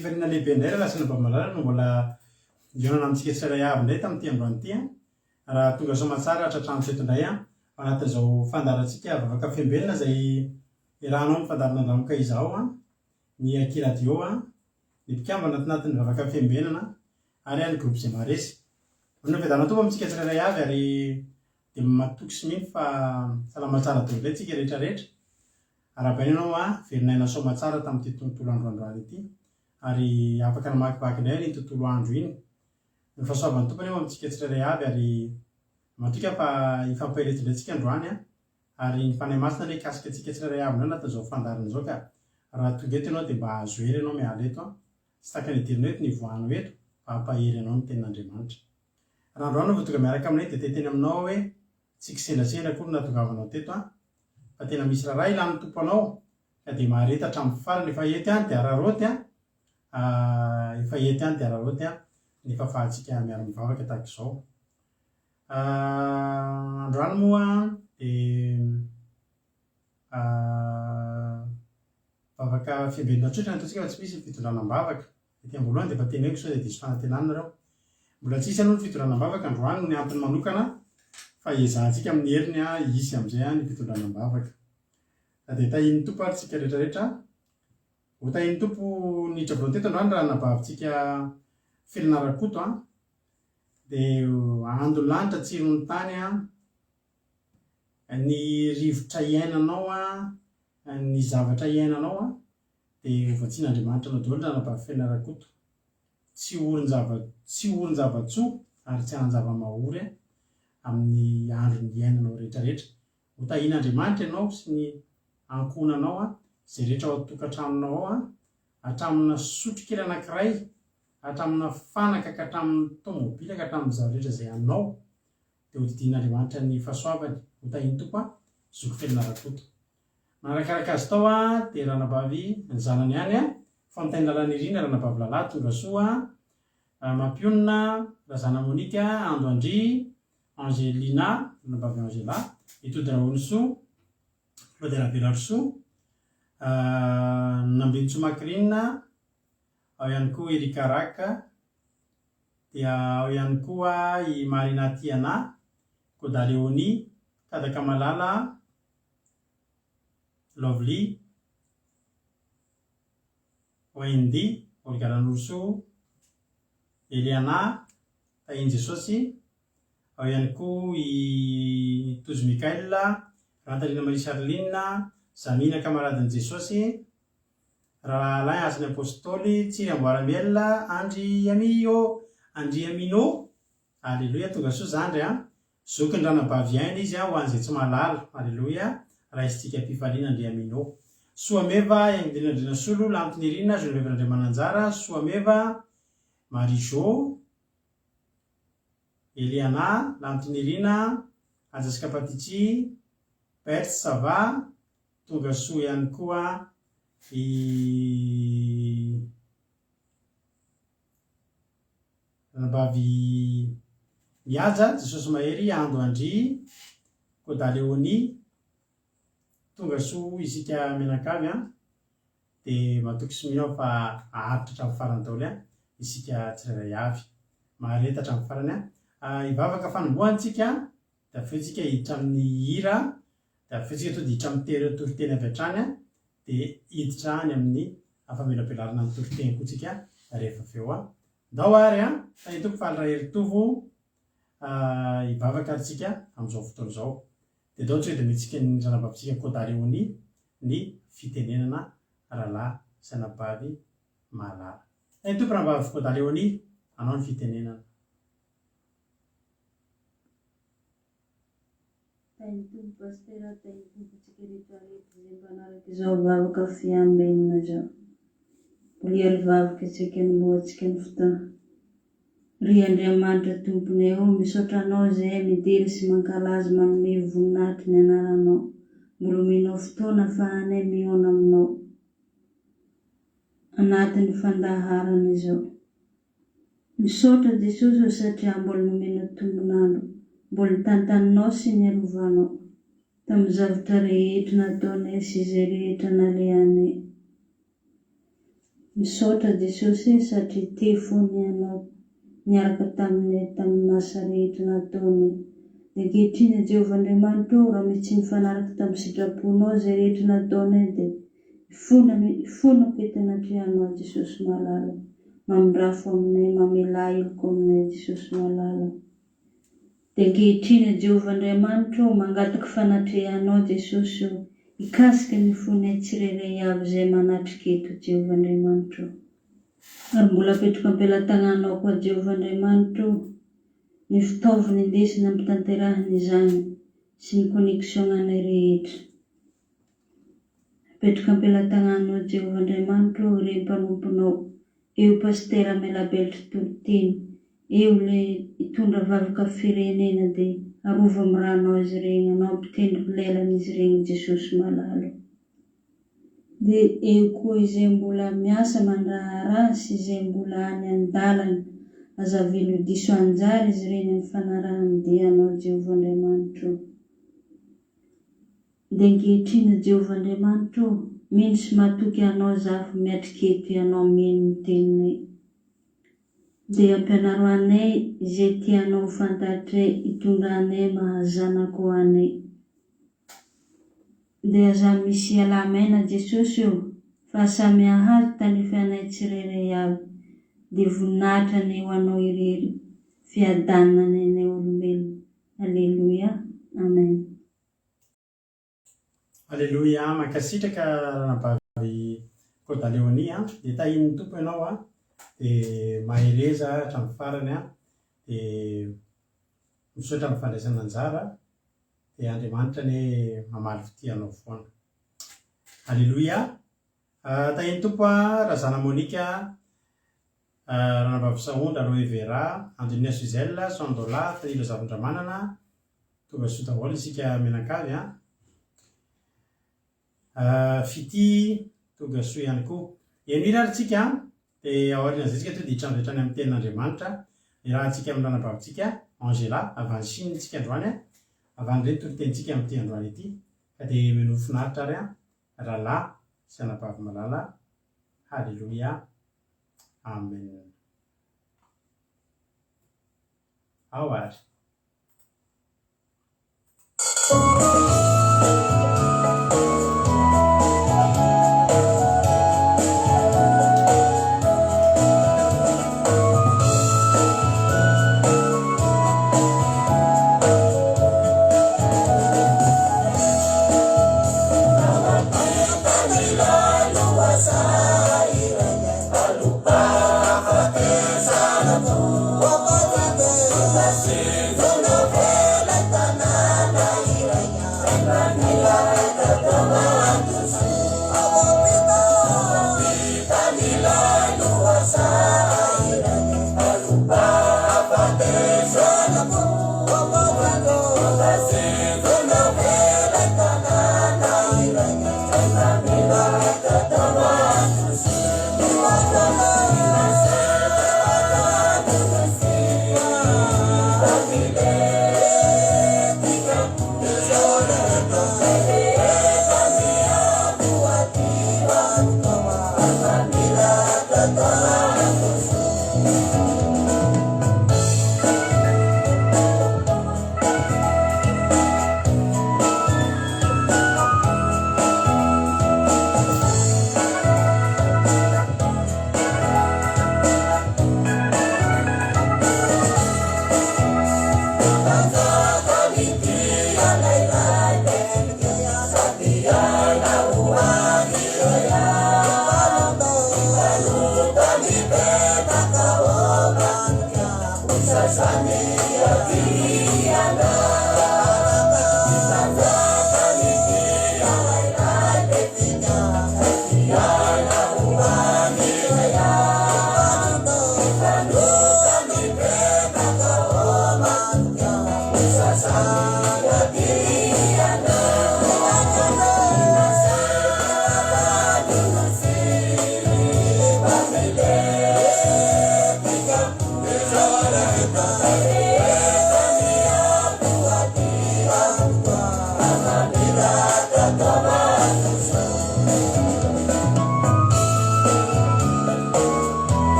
Fifaliana lehibe indray raha lasa Nabavy Malala no mbola nihaonana amintsika tsirairay avy indray tamin'ity androany ity an! Raha tonga soamatsara hatratrano teto indray an, ao anatin'izao fandaharantsika Vavaka Fiambenana izay iarahanao amin'ny fandaharana Andramoka Izaho an, ny Aky Radio an, ny mpikambana ato anatin'ny Vavaka Fiambenana ary ny Groupe Zemaresy. Manana fiadanana Tompo amintsika tsirairay avy ary dia matoky sy mino fa salama tsara daholo indray tsika rehetra rehetra. Arahabaina ianao an, velon'aina soamatsara tamin'ity tontolo andro androany ity ary afaka namakivaky indray an'iny tontolo andro iny. Ny fahasoavan'ny Tompo anie ho amintsika tsirairay avy ary matoky aho fa hifampahereto indray tsika androany an, ary ny Fanahy Masina anie hikasika antsika tsirairay avy indray anatin'izao fandaharana izao ka raha tonga eto ianao dia mba ahazo hery ianao miala eto an, tsy tahaka ny hidiranao eto ny hivoahanao eto fa hampahery anao ny tenin'Andriamanitra. Raha androany ianao vao tonga miaraka aminay dia te hiteny aminao aho hoe tsy kisendrasendra akory no nahatongavanao teto an, fa tena misy raharaha ilan'ny Tompo anao ka dia mahareta hatramin'ny farany, efa ety an dia araraoty an, Efa ety ihany dia araraoty ny fahafahantsika miara-mivavaka tahaka izao. Androany moa dia vavaka fiambenana tsotra ny ataontsika fa tsy misy ny fitondrana am-bavaka. Ety am-boalohany dia efa teneniko sao dia diso fanantenana nareo. Mbola tsy hisy aloha ny fitondrana am-bavaka androany noho ny antony manokana fa hiezahantsika amin'ny heriny hisy amin'izay ny fitondrana am-bavaka. Dia tahian'ny Tompo ary tsika rehetra rehetra. Ho tahin'ny Tompo niditra voalohany teto androany rahanabavintsika Felina Rakoto an! Dia ando lanitra tsiron'ny tany an! Ny rivotra iainanao an! Ny zavatra iainanao an! Dia ho vatsian'Andriamanitra anao daholo ranabavy Felina Rakoto. Tsy ho orin-java tsy ho orin-java-tsoa ary tsy hanan-java-mahory amin'ny andron'ny iainanao rehetra rehetra. Ho tahian'Andriamanitra ianao sy ny ankohonanao an, izay rehetra ao an-tokantranonao ao an, hatramina sotro kely anankiray, hatramina fanaka ka hatramin'ny tômôbila ka hatramin'ny zavatra rehetra izay anao, dia ho didian'Andriamanitra ny fahasoavany. Ho tahian'ny Tompo an, Zoky Felina Rakoto. Manarakaraka azy tao an, dia ranabavy, ny zanany ihany an, Fontaine Lalanirina, ranabavy Lala, tongasoa an, Mampionona, Razana Monica, Ando Andria, Angelina, anabavy Angela, i Tody Rahonisoa, Claude Rabelarsoa, Nambinintsoa Macrine, ao ihany koa Erika Rack, dia ao ihany koa i Marina Tiana, Koda Léonie, Kadaka Malala, Lovely, Wendy, Olga Ranorosoa, Eliana, Tahin'i Jesosy, Ao ihany koa i Tojo Michael, Rantarina Marie Charline, Zamina Kamaradin'i Jesosy, Rahalahy Alain Hasin'ny Apostoly, Tsiry Amboaramiel, Andriamio, Andriamino, Aleloia, tonga soa zandry a! Zokin'ny ranabavy Aina izy ho an'izay tsy mahalala, Aleloia, raisintsika am-pifaliana Andriamino. Soameva, Engelina Andrianasolo, Lantonirina, Geneviève Randriamananjara, Soameva, Marie Jo, Eliana, Lantonirina, Haja sy Kapatici, Berthe ça va, tonga soa ihany koa i Ranabavy Mihaja, Jesosy Mahery, Ando Andry, Koda Léonie, tonga soa isika mianakavy an. Dia matoky sy mino aho fa haharitra hatramin'ny farany daholo an, isika tsirairay avy. Mahareta hatramin'ny farany an. Hivavaka fanombohana tsika, dia avy eo tsika hiditra amin'ny hira, dia avy eo tsika tonga dia hiditra amin'ny toriteny avy hatrany an, dia hiditra any amin'ny famelabelarana ny toriteny koa tsika rehefa avy eo an. Ndao ary an, Tahin'ny Tompo faly Raheritovo hivavaka ary tsika amin'izao fotoana izao. Dia ndao tsy hoedimitsika ny ranabavintsika Koda Léonie ny fitenenana rahalahy sy anabavy mahalala. Eny Tompo ranabavy Koda Léonie, anao ny fitenenana. Tahin'ny Tompo Pasitera, tahin'ny Tompo antsika rehetra rehetra izay mpanaraka izao vavaka fiambenana izao. Mbola hiarivavaka isika hanombohantsika ny fotoana. Ry Andriamanitra Tomponay ô, misaotra Anao izahay midera sy mankalaza manome voninahitry ny Anaranao. Mbola omenao fotoana afahanay mihaona Aminao anatin'ny fandaharana izao. Misaotra Jesosy ô satria mbola nomenao tombon'andro, mbola nitantaninao sy niarovanao tamin'ny zavatra rehetra nataonay sy izay rehetra nalehanay. Misaotra Jesosy e satria te fony Ianao niaraka taminay tamin'ny asa rehetra nataonay. Dia ankehitriny Jehovah Andriamanitra ô raha misy tsy nifanaraka tamin'ny sitraponao izay rehetra nataonay dia ifona ifonako eto anatrehanao Jesosy malala. Mamindrafo aminay, mamelà heloka aminay Jesosy malala. Dia ankehitriny Jehovah Andriamanitra ô, mangataka fanatrehanao Jesosy ô, hikasika ny fonay tsirairay avy izay manatrika eto Jehovah Andriamanitra ô. Ary mbola apetrako am-pelatagnanao koa Jehovah Andriamanitra ô, ny fitaovana indesina ampitanterahina izany sy ny connexion-anay rehetra. Apetrako am-pelatagnanao Jehovah Andriamanitra ô, ireny mpanomponao, eo Pasitera Melabeltry toriteny, Eo le hitondra vavaka firenena de arovy am ranao izy regny anao ampitendry lelany izy regny Jesosy malala o. De eo koa izay mbola miasa mandraharaha sy izay mbola any andalana aza avela ho diso anjara izy ireny am fanarahany dia anao Jehovah Andriamanitra o. De ankehitriny Jehovah Andriamanitra o, mino sy matoky anao za fa miatrika eto ianao mino ny teninay. Dia ampianaro anay izay tianao ho fantatray hitondranay maha zanakao anay. Dia aza misy ialamaina Jesosy ô fa samy hahazo tandrify anay tsirairay avy. Dia voninahitra anie ho anao irery, fiadanana anie anay olombelona. Aleloia. Amen. Aleloia mankasitraka ranabavy Koda Léonie a, dia tahian'ny Tompo ianao a, dia mahereza hatramin'ny farany a, dia misaotra amin'ny fandraisana anjara, dia Andriamanitra anie mamaly fitia anao foana. Aleloia, tahian'ny Tompo a, Razana Monica, Ranabavy Sahondra Aloe Vera, Angelina Suzelle, Sandola, Tanila Zafindramanana, Tonga soa daholo isika mianakavy an! Fitia, tonga soa ihany koa. Henoy ary tsika an! Dia aorian'izay tsika tonga dia hitranga hatrany amin'ny tenin'Andriamanitra. Iarahantsika amin'ny ranabavintsika Angela avy any Chine tsika androany an! Avy any indray ny toritenintsika amin'ity androany ity. Ka dia minoa finaritra ary an! Rahalahy sy anabavy malala. Haleloia. Amen. Ao ary.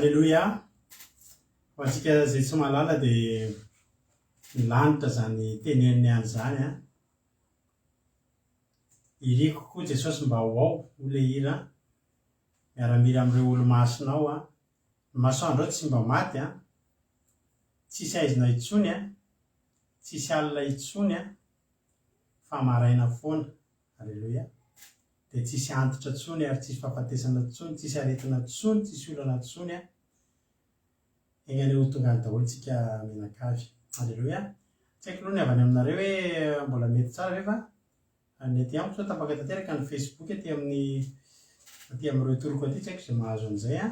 Aleloia! Ho antsika izay tsy mahalala dia ny lanitra izany teneniny any izany an. Iriko koa Jesosy mba ho ao, hoy ilay hira, miara-mira amin'ireo olo-masina ao an. Ny masoandro ao tsy mba maty an. Tsisy haizina intsony an. Tsisy alina intsony an. Fa maraina foana. Aleloia. Dia tsisy antitra intsony ary tsisy fahafatesana intsony, tsisy aretina intsony, tsisy olana intsony an. Enga anie ho tonga any daholo tsika mianakavy. Aleloia. Tsy haiko aloha ny avy any aminareo hoe mbola mety tsara ve fa ny aty amiko zao tapaka tanteraka ny Facebook aty amin'ny aty amin'ny retour-ko aty tsy haiko izay mahazo an'izay an.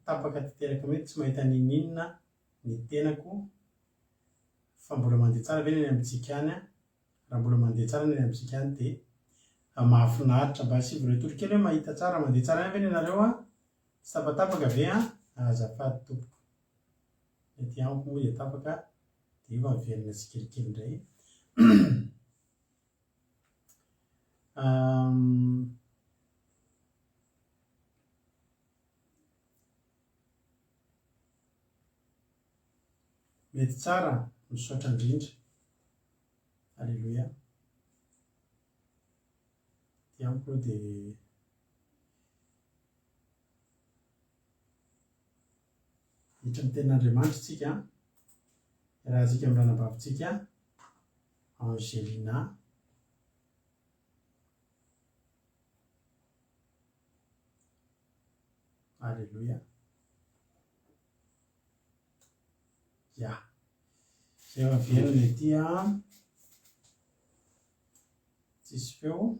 Tapaka tanteraka mihitsy tsy mahita n'inon'inona ny tenako fa mbola mandeha tsara ve ny any amintsika any an. Raha mbola mandeha tsara ny any amintsika any dia mahafinaritra. Mba asivo retour kely hoe mahita tsara, mandeha tsara ihany ve ny anareo an? Tsy tapatapaka ve an? Azafady tompoko. Ny aty amiko moa dia tapaka dia efa miverina tsikelikely indray. Mety tsara, misaotra indrindra. Aleloia. Aty amiko aloha dia hiditra ny tenin'Andriamanitra isika, iarahantsika amin'ny ranabavintsika Angelina. Aleloia. Ya. Zay efa velona ety an. Tsisy feo.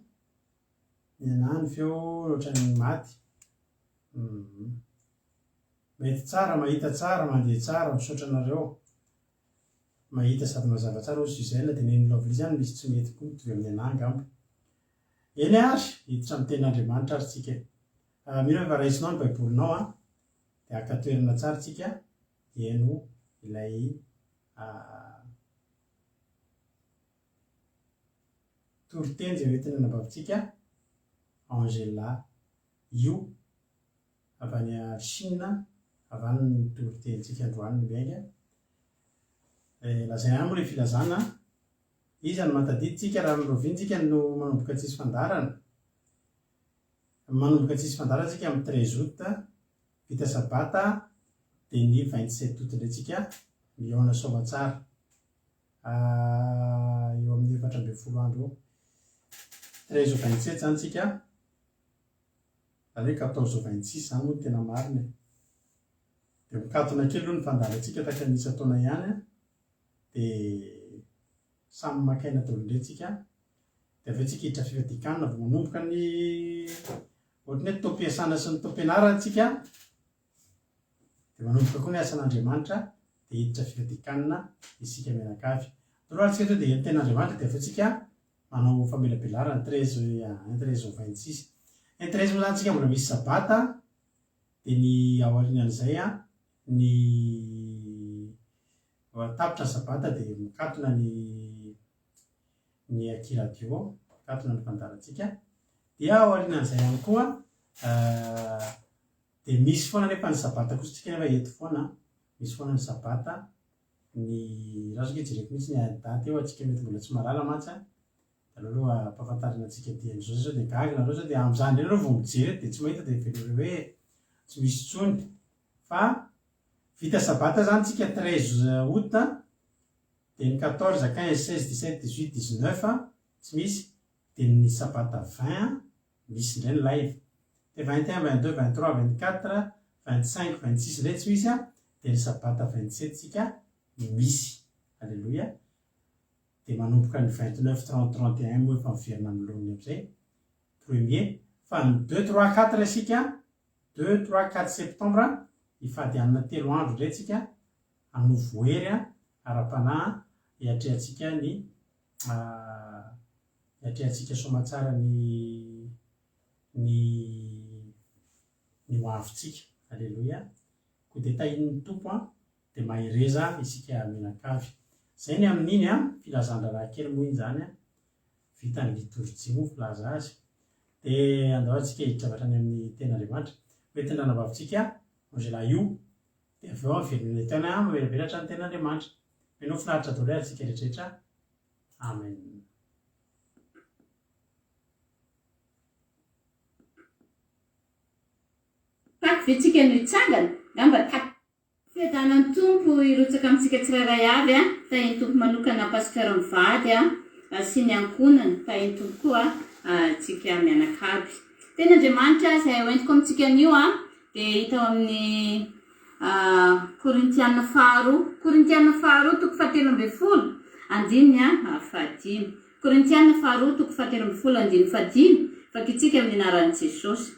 Ny anah ny feo ohatran'ny maty. Hum. Mety tsara, mahita tsara, mandeha tsara, misaotra anareo. Mahita sady mazava tsara hoy Gisèle dia nen'i Lovely zany misy tsy mety koa mitovy amin'ny anah angamba. Eny ary, hiditra amin'ny tenin'Andriamanitra ary tsika e. Mino aho efa raisinao ny baibolinao an. Dia haka toerana tsara tsika hihaino ilay toriteny izay hoentin'ny anabavintsika Angela Yu avy any Chine avy any ny toritenintsika androany no miainga. Lazaina ihany moa ilay filazana, iza no mahatadidy tsika raha amin'ny roviana tsika no manomboka tsisy fandaharana? Manomboka tsisy fandaharana tsika amin'ny 13 août, vita sabata dia ny 27 août indray tsika mihaona soamatsara. Eo amin'ny 14 andro eo. 13 au 27 zany tsika, izany hoe 14 au 26 zany moa no tena marina e. Dia mikatona kely aloha ny fandaharantsika tahaka ny isan-taona ihany an, dia samy maka aina daholo indray tsika, dia avy eo tsika hiditra fivadikanina vao manomboka ny ohatran'ny hoe taom-piasana sy ny taom-pianarana tsika, dia manomboka koa ny asan'Andriamanitra dia hiditra fivadikanina isika mianakavy. Toroa ary tsika tonga dia ny tenin'Andriamanitra dia avy eo tsika manao famelabelarana 13 un 13 au 26. Un 13 moa zany tsika mbola misy sabata dia ny aorianan'izay an ny tapitra ny sabata dia mikatona ny ny aky radio, mikatona ny fandaharantsika. Dia aorianan'izay ihany koa dia misy foana nefa ny sabata kosa tsika nefa eto foana, misy foana ny sabata, ny raha zao jereko mihitsy ny daty eo antsika mety mbola tsy mahalala mantsy an, dia aleo aloha ampahafantarina antsika dieny izao sao dia gaga nareo sao dia amin'izany indray nareo vao mijery eto dia tsy mahita dia heverina hoe. Tsy misy intsony fa vita sabata zany tsika 13 août dia ny 14, 15, 16, 17, 18, 19 tsy misy dia ny sabata 20 misy indray ny live. Dia 21, 22, 23, 24, 25, 26 indray tsy misy dia ny sabata 27 tsika misy. Aleloia. Dia manomboka ny 29, 30, 31 moa efa miverina amin'ny laoniny amin'izay. Premier. Fa ny deux, trois, quatre isika, deux, trois, quatre septembre, hifady hanina telo andro indray tsika, hanovo hery ara-panahy hiatrehantsika ny hiatrehantsika soamatsara ny ny ny ho avintsika. Aleloia. Koa dia tahian'ny Tompo an, dia mahereza isika mianakavy. Izay ny amin'iny an, filazan-draharaha kely moa iny izany an. Vita ny litorjia moa filaza azy. Dia andao antsika hiditra avy hatrany amin'ny tenin'Andriamanitra. Ho entin'ny ranavavintsika Angela io. Dia avy eo averina eny an mamelabelatra ny tenin'Andriamanitra. Mino ho finaritra daholo ary isika rehetra rehetra. Amen. Taky ve tsika no hitsangana? Ngamba taky. Fiadanan'ny Tompo hirotsaka amintsika tsirairay avy a, tahin'ny Tompo manokana Pasteur mivady a, sy ny ankohonany, tahin'ny Tompo koa tsika mianakavy. Teny Andriamanitra izay ho entiko amintsika anio a, dia hita ao amin'ny Korintiana faharoa, Korintiana faharoa toko fahatelo ambin'ny folo andininy fahadimy. Korintiana faharoa toko fahatelo ambin'ny folo andininy fahadimy, Vakintsika amin'ny anaran'i Jesosy.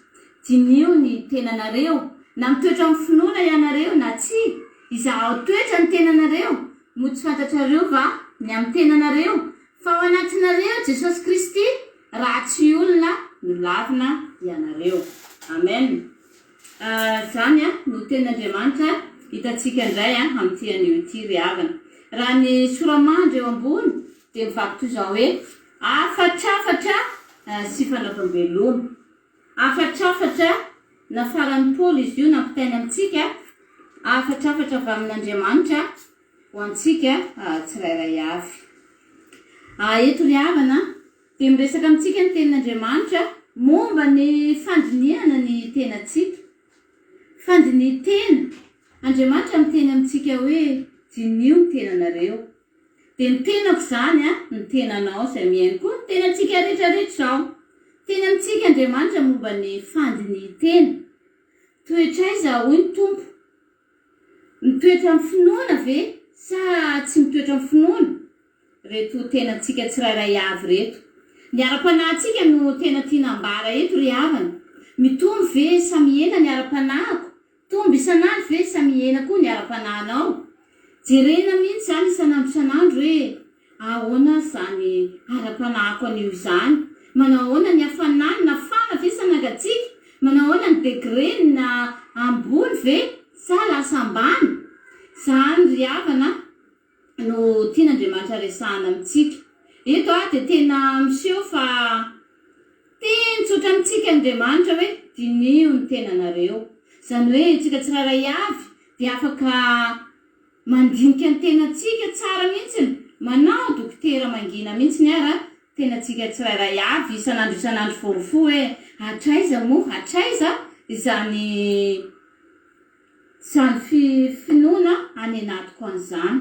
Diniho ny tenanareo, na mitoetra amin'ny finoana ianareo na tsia, izahao toetra ny tenanareo, moa tsy fantatrareo va ny amin'ny tenanareo, fa ao anatinareo Jesosy Kristy, raha tsy olona nolavina ianareo. Amen. Izany no tenin'Andriamanitra hitantsika indray amin'ity anio ity ry havana. Raha ny sora-mandry eo ambony dia mivaky toy izao hoe, Hafatrafatra sy fanaovam-beloma. Hafatrafatra nafaran'i Paoly izy io nampitainy amintsika, hafatrafatra avy amin'Andriamanitra ho antsika tsirairay avy. Eto ry havana dia miresaka amintsika ny Tenin'Andriamanitra momba ny fandinihana ny tenantsika. Fandinihin-tena. Andriamanitra miteny amintsika hoe, Diniho ny tenanareo. Dia ny tenako izany an, ny tenanao izay mihaino koa, ny tenantsika rehetra rehetra izao. Miteny amintsika Andriamanitra momba ny fandinihin-tena. Toetra aiza hoy ny Tompo? Mitoetra amin'ny finoana ve sa tsy mitoetra amin'ny finoana? Reto tenantsika tsirairay avy reto. Ny ara-panahintsika no tena tiana ambara eto ry havana. Mitombo ve sa mihena ny ara-panahiko? Tombo isan'andro ve sa mihena koa ny ara-panahinao? Jerena mihitsy izany isan'andro isan'andro hoe ahoana izany ara-panahiko anio izany? Manao ahoana ny hafanany, nafana ve sa nangatsiaka? Manao ahoana ny degré-ny na ambony ve sa lasa ambany? Izany ry havana no tian'Andriamanitra resahana amintsika. Eto dia tena miseho fa teny tsotra amintsika Andriamanitra hoe diniho ny tenanareo. Izany hoe isika tsirairay avy dia afaka mandinika ny tenantsika tsara mihitsiny, manao dokotera mangina mihitsiny ara tenantsika tsirairay avy isan'andro isan'andro vao mifoha hoe hatraiza moa hatraiza izany Izany finoana any anatiko any izany.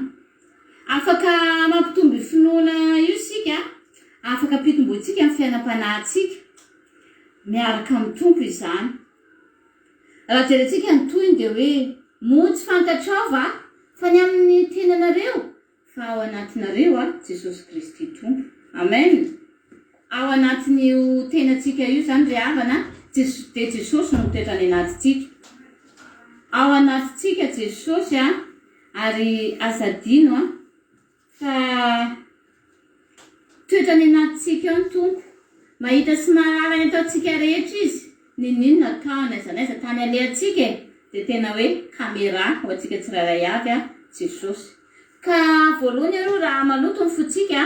Afaka mampitombo io finoana io isika, afaka ampitombointsika ny fiainam-panahintsika miaraka amin'ny Tompo izany. Raha jerentsika ny tohiny dia hoe, moa tsy fantatrao va fa ny amin'ny tenanareo Fa ao anatinareo a Jesosy Kristy Tompo. Amen! Ao anatin'io tenantsika io izany ry havana, Jes- dia Jesosy no mitoetra any anatintsika. Ao anatintsika Jesosy a, ary aza adino a, fa mitoetra any anatintsika ao ny Tompo. Mahita sy mahalala ny ataontsika rehetra Izy, n'inon'inona atao, n'aiza n'aiza tany alehantsika e, dia tena hoe caméra ho antsika tsirairay avy a, Jesosy. Ka voalohany aloha raha maloto ny fontsika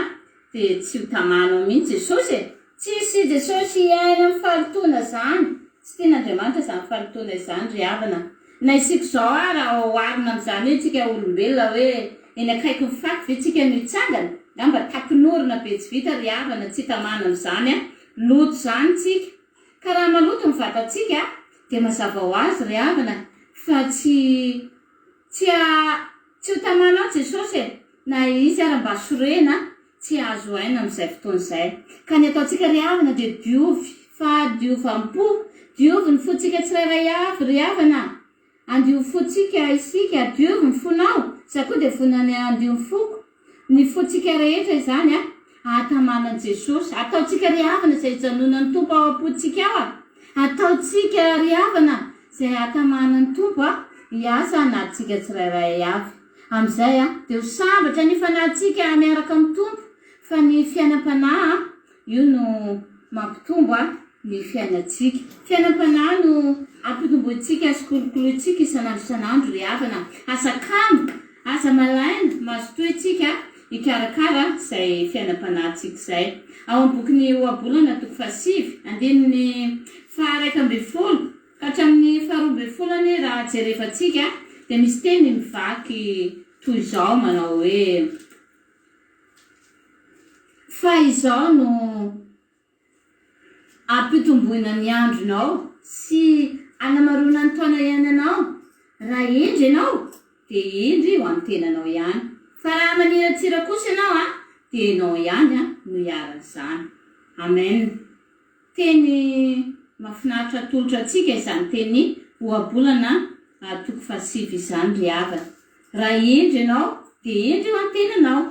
dia tsy ho tamana ao mihitsy Jesosy e! Tsisy Jesosy hiaina amin'ny fahalotoana izany, tsy tian'Andriamanitra izany fahalotoana izany ry havana. Na isika izao ara oharina amin'izany hoe tsika olombelona hoe eny akaikin'ny faty ve tsika no hitsangana? Angamba tapin'orona be tsy vita ry havana tsy tamana amin'izany loto izany tsika. Ka raha maloto ny vatantsika. Dia mazava ho azy ry havana fa tsy tsy tsy ho tamana ao Jesosy e! Na izy ara mba sorena tsy hahazo aina amin'izay fotoana izay. Ka ny ataontsika ry havana dia diovy fahadiovam-po, diovy ny fontsika tsirairay avy ry havana. Andio fontsika isika, diovy ny fonao, za koa dia vonona ny handio ny foko, ny fontsika rehetra izany a, hahatamana an'i Jesosy, ataontsika ry havana izay hijanonan'ny Tompo ao am-pontsika ao a, ataontsika ry havana izay hahatamana ny Tompo a, hiasa anatintsika tsirairay avy, amin'izay a, dia ho sambatra ny fanahintsika miaraka amin'ny Tompo, fa ny fiainam-panahy a, Io no mampitombo ny fiainantsika. Fiainam-panahy no ampitombointsika sy kolokolointsika isan'andro isan'andro ry havana. Aza kamo, aza malaina, mazotoa isika hikarakara izay fiainam-panahintsika izay. Ao amin'ny bokin'ny Ohabolana toko fahasivy, andininy faha-11 ka hatramin'ny faharoa ambin'ny folo anie raha jerevantsika dia misy teny mivaky toy izao manao hoe. Fa izao no ampitomboina ny andronao sy anamaroana ny taona iainanao, raha hendry ianao dia hendry ho an'ny tenanao ihany, fa raha maniratsira kosa ianao dia ianao ihany no iharan'izany. Amen. Teny mahafinaritra atolotra antsika izany teny ohabolana toko fahasivy izany ry havana. Raha hendry ianao dia hendry eo an-tenanao.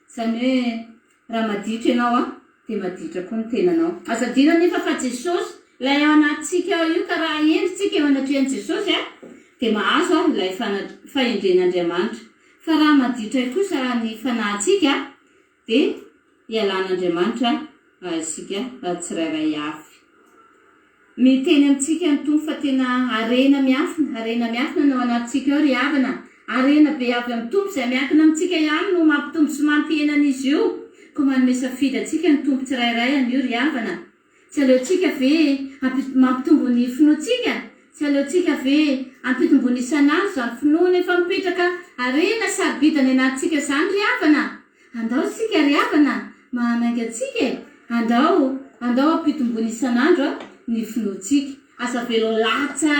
Izany hoe raha maditra ianao dia maditra koa ny tenanao. Aza adino anefa fa Jesosy ilay ao anatintsika ao io ka raha hendry tsika eo anatrehan'i Jesosy dia mahazo ilay fahendren'Andriamanitra. Fa raha maditra kosa ny fanahintsika Dia hialan'Andriamanitra isika tsirairay avy. Miteny amintsika ny Tompo fa tena harena miafina, harena miafina no ao anatintsika ao ry havana. Harena be avy amin'ny Tompo izay miankina amintsika ihany no mampitombo sy mampihena an'izy io. Koa manome safidy antsika ny Tompo tsirairay anio ry havana. Tsy aleontsika ve mampitombo ny finoantsika? Tsy aleontsika ve ampitomboina isan'andro izany finoana efa mipetraka harena sarobidy any anatintsika izany ry havana? Andao isika ry havana mahanainga antsika e! Andao, andao ampitomboina isan'andro ny finoantsika. Aza avela ho latsa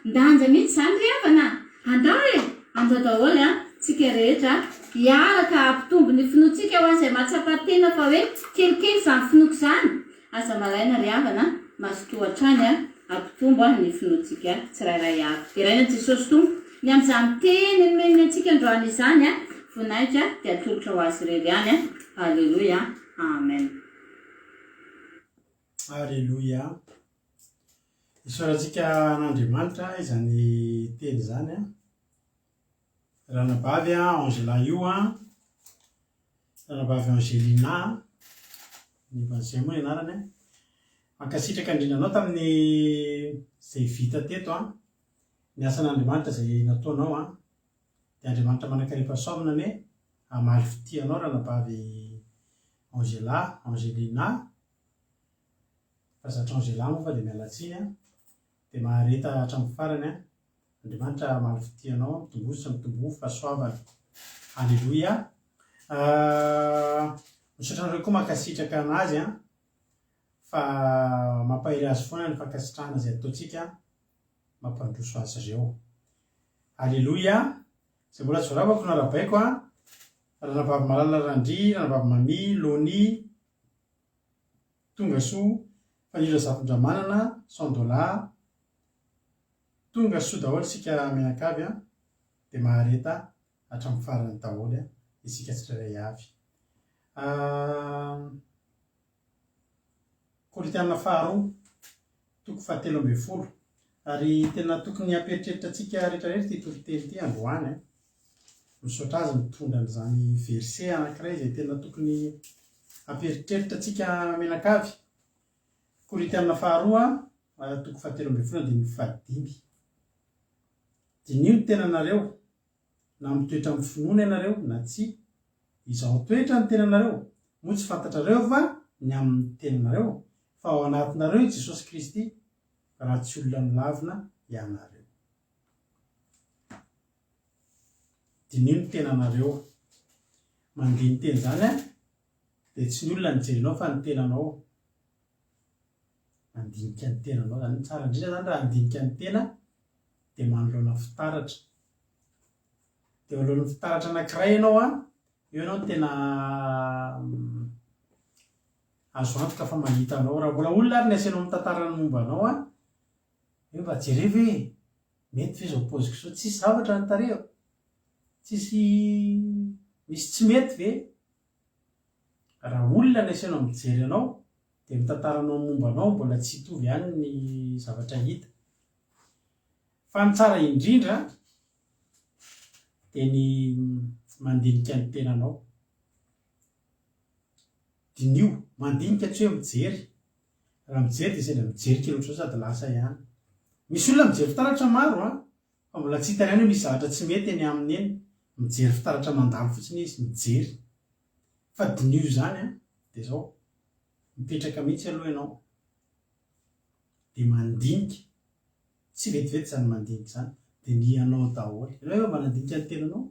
ndanja mihitsy izany ry havana a! Andao e! Andao daholo a! Tsika rehetra hiaraka hampitombo ny finoantsika ho an'izay mahatsapa tena fa hoe kelikely izany finoako izany. Aza malaina ry havana a! Mazotoa hatrany a! Hampitombo ny finoantsika tsirairay avy. Deraina Jesosy Tompo ny amin'izany teny nomeny antsika androany izany a! Voninahitra dia atolotra ho Azy irery ihany a! Aleloia! Amen. Aleloia. Isaorantsika an'Andriamanitra izany teny izany an. Ranabavy Angela io an, Ranabavy Angelina, izay moa ny anarany an. Mankasitraka indrindra anao tamin'ny izay vita teto an, ny asan'Andriamanitra izay nataonao an. Dia Andriamanitra manan-karem-pahasoavana anie hamaly fitia anao Ranabavy Angela, Angelina. Fa zatra Angela moa fa dia miala tsiny an, dia mahareta hatramin'ny farany an, Andriamanitra hamaly fitia anao, mitomboa sy mitomboa fahasoavana. Aleloia. Misaotra anareo koa mankasitraka anazy an, fa mampahery azy foana ny fankasitrahana izay ataontsika mampandroso azy ireo. Aleloia. Izay mbola tsy voaravako no arahabaiko an, Ranabavy Malala Randria, Ranabavy Mamy, Loni, Tonga soa Fanilo Razafindramanana, 100 dollars, Tonga soa daholo isika mianakavy an, dia mahareta hatramin'ny farany daholo isika tsirairay avy. Korintiana faharoa, toko fahatelo ambin'ny folo. Ary tena tokony hampieritreritra antsika rehetra rehetra ity toriteny ity androany an. Misaotra azy mitondra an'izany verset anankiray izay tena tokony hampieritreritra antsika mianakavy. Korintiana faharoa, toko fahatelo ambin'ny folo andininy fahadimy. Diniho ny tenanareo, na mitoetra amin'ny finoana ianareo na tsia. Izao toetra ny tenanareo, moa tsy fantatrareo va ny amin'ny tenanareo, fa ao anatinareo i Jesosy Kristy, raha tsy olona nolavina ianareo. Diniho ny tenanareo. Mandini-tena izany dia tsy ny olona no jerenao fa ny tenanao. Mandinika ny tenanao izany. Ny tsara indrindra izany raha handinika ny tena dia manoloana fitaratra. Dia eo alohan'ny fitaratra anankiray ianao an, eo ianao no tena azo antoka fa mahita anao. Raha mbola olona ary ny asainao mitantara ny momba anao an, hoe mba jereo ve e, mety ve izao paoziko izao, tsisy zavatra ny tarehiko, tsisy misy tsy mety ve? Raha olona ny asainao mijery anao dia mitantara anao ny momba anao mbola tsy hitovy ihany ny zavatra hita. Fa ny tsara indrindra dia ny mandinika ny tenanao. Diniho, mandinika tsy hoe mijery. Raha mijery dia sendra mijery kely ohatr'izao sady lasa ihany. Misy olona mijery fitaratra maro an! Fa mbola tsy hitany ihany hoe misy zavatra tsy mety eny aminy eny. Mijery fitaratra mandalo fotsiny izy, mijery. Fa diniho izany an, dia izao, mipetraka mihitsy aloha ianao, dia mandinika, tsy vetivety izany mandinika izany, dinihanao daholo. Ianao efa mba nandinika ny tenanao?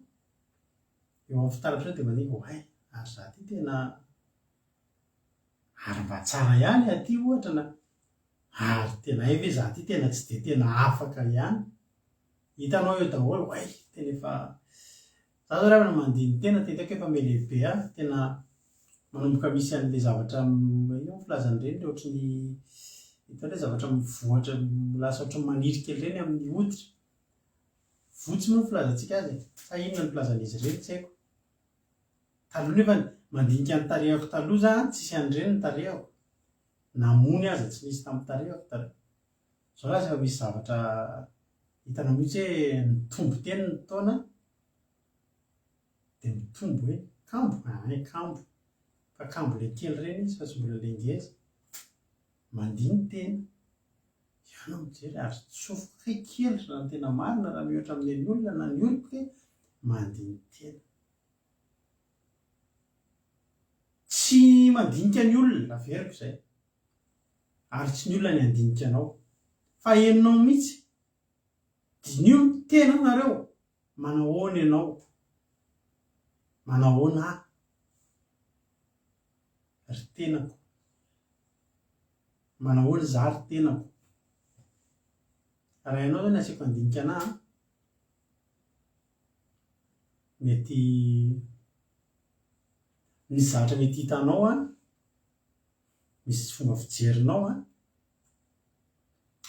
Eo amin'ny fitaratra eo dia mandinika, oay, ary za ty tena, ary mba tsara ihany aty ohatra na, ary tena hay ve za ty tena tsy dia tena afaka ihany. Hitanao eo daholo, oay, tena efa, za zao ry havana mandini-tena, tena hitako efa miha-lehibe ahy, tena manomboka misy an'ilay zavatra, inona moa filazana ireny, ilay ohatry ny, hitanao ilay zavatra mivoatra, lasa ohatry ny maniry kely ireny amin'ny hoditra. Votsy moa ny filazantsika azy e! Sa inona no filazan'izy ireny tsy haiko. Taloha nefa mandinika ny tarehako taloha za an, tsisy an'ireny ny tarehako. Na mony aza tsy nisy tamin'ny tarehako taloha. Zao lasa efa misy zavatra hitanao mihitsy hoe nitombo teny ny taona dia mitombo hoe kambo, ein kambo. Fa kambo le kely ireny izy fa tsy mbola le ngeza. Mandini-tena. Ianao mijery ary tsofiko kay kely raha ny tena marina raha mihoatra amin'ny an'ny olona na ny oloko kay mandini-tena. Tsy mandinika ny olona, averiko izay, ary tsy ny olona ny handinika anao fa henonao mihitsy. Diniho ny tenanareo, manahoana ianao, manahoana aho ry tenako. Manahoana izaho ry tenako? Raha ianao zany asiako handinika anah an, mety misy zavatra mety hitanao an, misy fomba fijerinao an,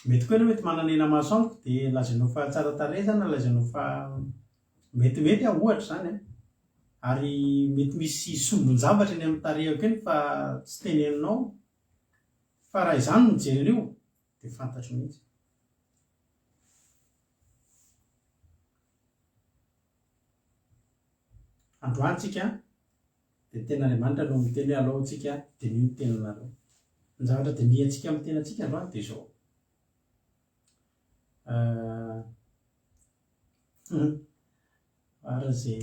mety koa ianao mety manana henamaso amiko dia lazainao fa tsara tarehy zany na lazainao fa metimety aho ohatra izany an, ary mety misy sombin-javatra eny amin'ny tarehiko eny fa tsy teneninao. Fa raha izaho no mijery an'io dia fantatro mihitsy. Androany tsika dia tena Andriamanitra no miteny hoe alao tsika diniho ny tenanareo. Ny zavatra dinihantsika amin'ny tenantsika androany dia izao. Ary izay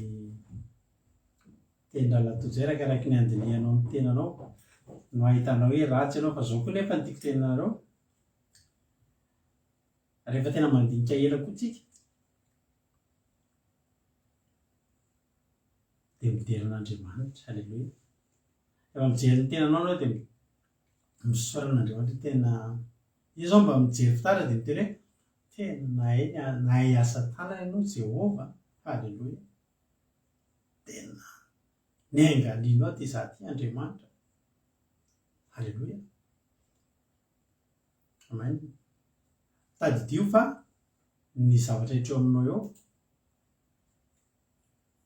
tenin-drahalahy Tojo izay arakaraky ny handinihanao ny tenanao no ahitanao hoe ratsy ianao fa izao koa nefa ny tiako tenenareo rehefa tena mandinika ela koa tsika dia midera an'Andriamanitra, aleloia. Rehefa mijery ny tenanao ianao dia misaora an'Andriamanitra tena izy izao mba mijery fitaratra dia miteny hoe Tena nahay nahay asa tanana ianao Jehovah a! Haleloia! Tena niangalianao aty izaho aty Andriamanitra. Haleloia! Amen. Tadidio fa ny zavatra rehetra eo aminao eo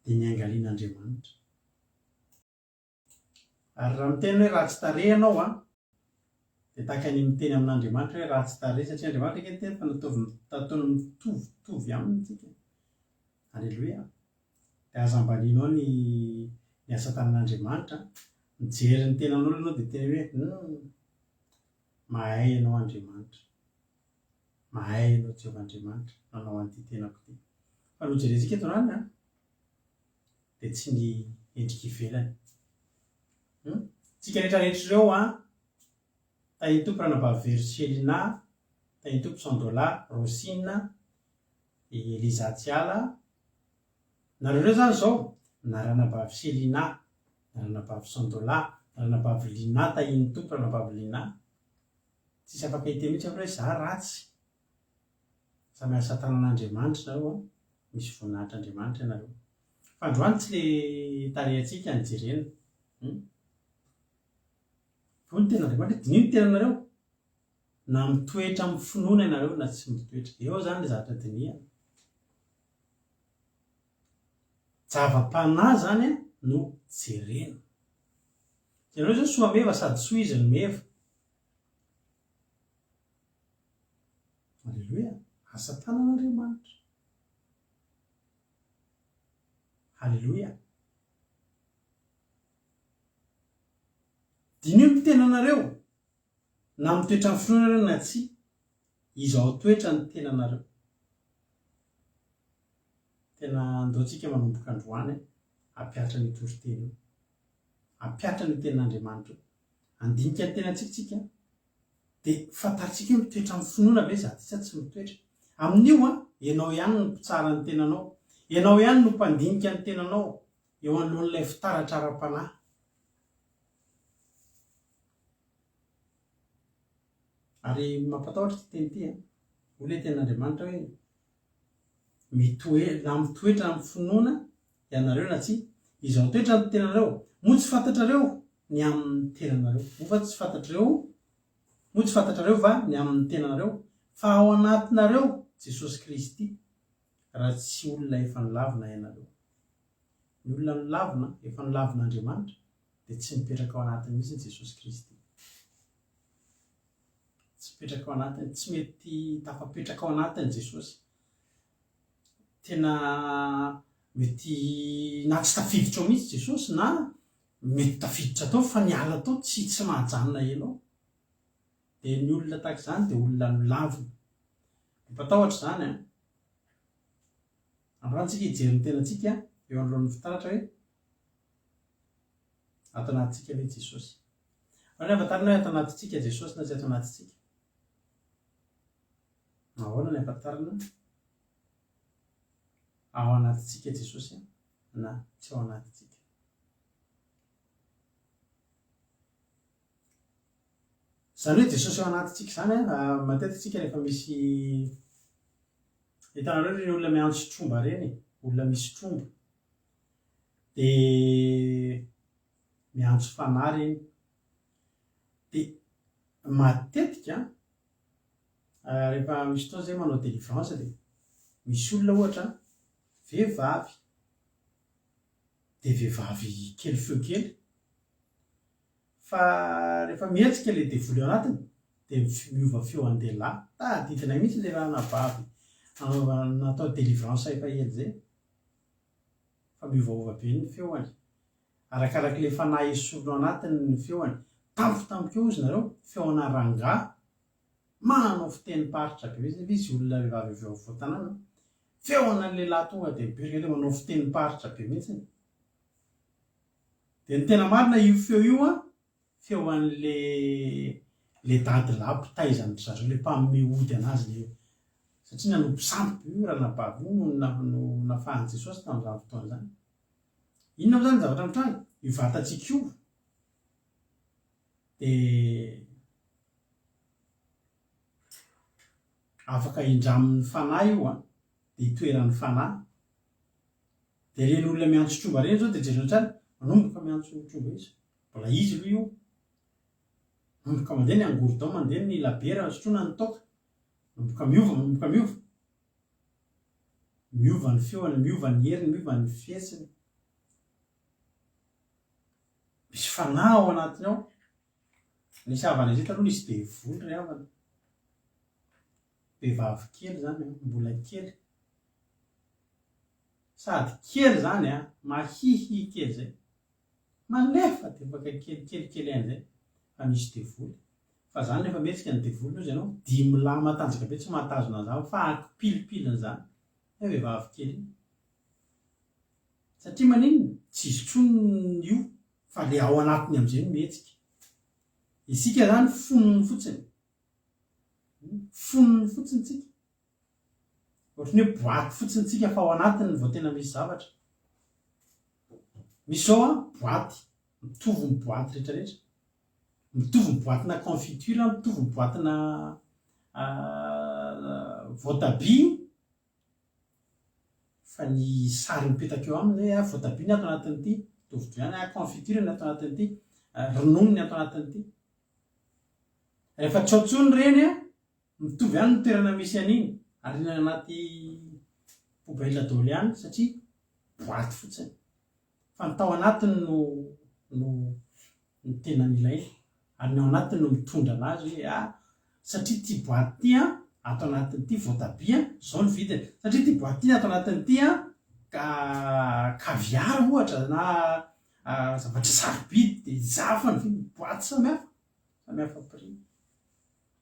dia niangalian'Andriamanitra. Ary raha miteny hoe ratsy tarehy ianao an, dia tahaka ny miteny amin'Andriamanitra hoe ratsy tarehy, satria Andriamanitra ange niteny fa nataovy nataony mitovitovy aminy isika. Aleloia. Dia aza ambanianao ny ny asa tanan'Andriamanitra an. Mijery ny tenan'olona ianao dia teny hoe hum, mahay ianao Andriamanitra. Mahay ianao Jehovah Andriamanitra nanao an'ity tenako ity. Fa nojerentsika eto izany an, dia tsy ny endrika ivelany. Hum? Tsika rehetra rehetra ireo an, Tahin'ny Tompo Ranabavy Vercelina, Tahin'ny Tompo Sandola, Rosina, i Eliza Tsiala, nareo ireo zany izao, na Ranabavy Selina, na Ranabavy Sandola, na Ranabavy Lina, Tahin'ny Tompo Ranabavy Lina. Tsisy afaka hiteny mihitsy anefa hoe za ratsy. Samy asa tanan'Andriamanitra nareo an, misy voninahitr'Andriamanitra ianareo. Fa androany tsy le tarehintsika no jerena. Hum. Hoy ny tenin'Andriamanitra hoe diniho ny tenanareo, na mitoetra amin'ny finoana ianareo na tsy mitoetra. Eo izany le zavatra dinihana. Java-panahy izany no jerena. Ianareo izao soa meva sady soa izy no meva. Aleloia! Asa tanan'Andriamanitra. Haleloia! Diniho ny tenanareo, na mitoetra amin'ny finoana ianareo na tsia, izao toetra ny tenanareo. Tena andao tsika manomboka androany hampihatra an'io toriteny io. Hampihatra an'io tenin'Andriamanitra io. Handinika ny tenantsika tsika dia fantarintsika hoe mitoetra amin'ny finoana ve izaho ity sa tsy mitoetra. Amin'io an, ianao ihany no mpitsara ny tenanao. Ianao ihany no mpandinika ny tenanao eo anoloan'ilay fitaratra ara-panahy. Ary mampatahotra ity teny ity an. Hoy ilay tenin'Andriamanitra hoe, Mitoe, na mitoetra amin'ny finoana ianareo na tsia, izao toetra ny tenanareo, moa tsy fantatrareo ny amin'ny tenanareo? Moa va tsy fantatrareo, moa tsy fantatrareo va ny amin'ny tenanareo, fa ao anatinareo Jesosy Kristy, raha tsy olona efa nolavina ianareo? Ny olona nolavina, efa nolavin'Andriamanitra, dia tsy mipetraka ao anatiny mihitsy Jesosy Kristy. Tsy mipetraka ao anatiny, tsy mety tafapetraka ao anatiny Jesosy. Tena mety na tsy tafiditra ao mihitsy Jesosy na mety tafiditra tao fa niala tao tsy tsy mahajanona ela ao. Dia ny olona tahaka izany dia olona nolavina. Mampatahotra izany an. Androany tsika hijery ny tenantsika eo anoloan'ny fitaratra hoe Ato anatintsika ve Jesosy? Ahoana ny ahafantarana hoe ato anatintsika Jesosy na tsy ato anatintsika? Ahoana ny ahafantarana ao anatintsika Jesosy na tsy ao anatintsika? Izany hoe Jesosy ao anatintsika izany, matetika isika rehefa misy hitanareo ireny olona miantso tromba ireny, olona misy tromba. Dia miantso fanahy ireny. Dia matetika rehefa misy fotoana izay manao délivrance dia misy olona ohatra vehivavy, dia vehivavy kely feo kely, fa rehefa mihetsika ilay devoly ao anatiny dia miova feo an-dehilahy. Tadidinay mihitsy ilay ranabavy nanaovana natao délivrance efa ela izay. fa miovaova be ny feoany. Arakarak'ilay fanahy esorina ao anatiny ny feoany. Tampotampoka eo ozy nareo, feona rangahy manao fitenim-paritra be mihitsy nefa izy olona vehivavy avy ao afovoan-tanàna. Feona lehilahy tonga dia mipetraka eo dia manao fitenim-paritra be mihitsy. Dia ny tena marina io feo io an, Feo an'le le dadilahy mpitaiza an-dry zareo, le mpanome ody anazy le, satria nanompo sampy be io ranabavy io no no nafahan'i Jesosy tamin'izany fotoana izany. Inona moa izany ny zavatra mitranga? Io vatantsika io dia afaka indramin'ny fanahy io an, dia itoeran'ny fanahy. Dia ireny olona miantso tromba ireny izao dia jereo tsara, manomboka miantso tromba izy. Mbola izy aloha io. Manomboka mandeha ny angorodao, mandeha ny labiera, sotroina ny toaka. Manomboka miova, manomboka miova. Miova ny feony, miova ny heriny, miova ny fihetsiny. Misy fanahy ao anatiny ao. Nisy havana izay taloha nisy devoly ry havana. Vehivavy kely izany an, mbola kely. Sady kely izany an, mahihihy kely izay. Malefadefaka kely kely kely an'izay fa misy devoly. Fa zany rehefa mihetsika ny devoly ozy ianao, dimy lahy matanjaka be tsy mahatazona an'izany fa akipilipiliny zany ilay vehivavy kely iny. Satria maninona? Tsy izy intsony io fa le ao anatiny amin'izay no mihetsika. Isika zany fonony fotsiny. Fonony fotsiny tsika. Ohatran'ny hoe boite fotsiny tsika fa ao anatiny vao tena misy zavatra. Misy zao an, boite, mitovy ny boite rehetra rehetra. Mitovy ny boatina confiture, mitovy ny boatina voatabia, fa ny sary mipetaka eo aminy hoe voatabia ny ato anatin'ity, mitovitovy ihany, confiture ny ato anatin'ity, ronono ny ato anatin'ity. Rehefa tsy ao intsony ireny an, mitovy ihany ny toerana misy an'iny, ariana any anaty poubelle daholo ihany satria boaty fotsiny. Fa ny tao anatiny no no no tena nilaina, ary ny ao anatiny no mitondra anazy hoe ah satria ity boaty ity an ato anatin'ity voatabia zao ny vidiny, satria ity boaty ity ato anatin'ity an caviar ohatra na zavatra sarobidy dia hafa ny vidiny, boaty samy hafa, samy hafa prix.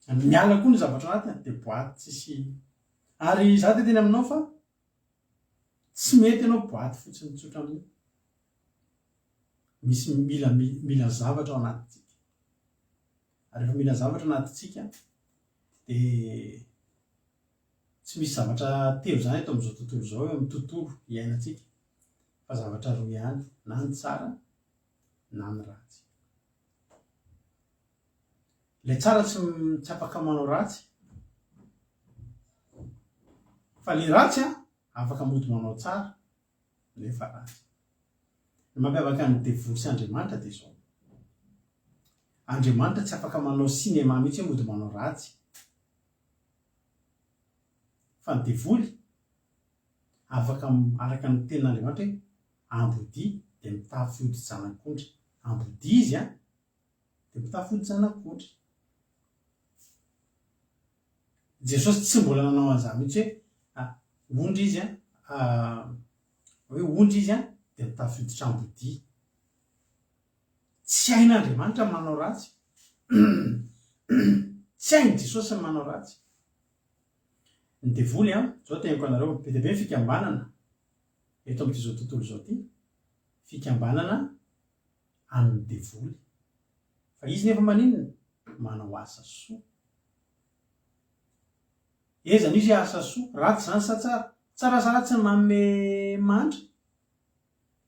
Miala koa ny zavatra anatiny dia boaty tsisy, ary za te hiteny aminao fa tsy mety ianao boaty fotsiny tsotra amin'io. Misy mila mila zavatra ao anatintsika. Ary rehefa mila zavatra anatintsika dia tsy misy zavatra telo izany eto amin'izao tontolo izao eo amin'ny tontolo iainantsika fa zavatra roa ihany, na ny tsara na ny ratsy. Ilay tsara tsy tsy afaka manao ratsy fa ilay ratsy an afaka mody manao tsara nefa ratsy. Ny mampiavaka ny devoly sy Andriamanitra dia izao, Andriamanitra tsy afaka manao cinéma mihitsy hoe mody manao ratsy fa ny devoly afaka araka ny tenin'Andriamanitra hoe ambodia dia mitafy hodi-janak'ondry, ambodia izy an! dia mitafy hodi-janak'ondry. Jesosy tsy mbola nanao an'izany mihitsy hoe ondry izy an, hoe ondry izy an, dia mitafy hoditr'ambodia. Tsy hain'Andriamanitra ny manao ratsy. Tsy hain'i Jesosy ny manao ratsy. Ny devoly an, izao teniko anareo, be dia be ny fikambanana eto amin'ity izao tontolo izao ity, fikambanana an'ny devoly. Fa izy nefa maninona? Manao asa soa. Ezany izy asa soa. Ratsy izany sa tsara? Tsara sa ratsy ny manome mahantra?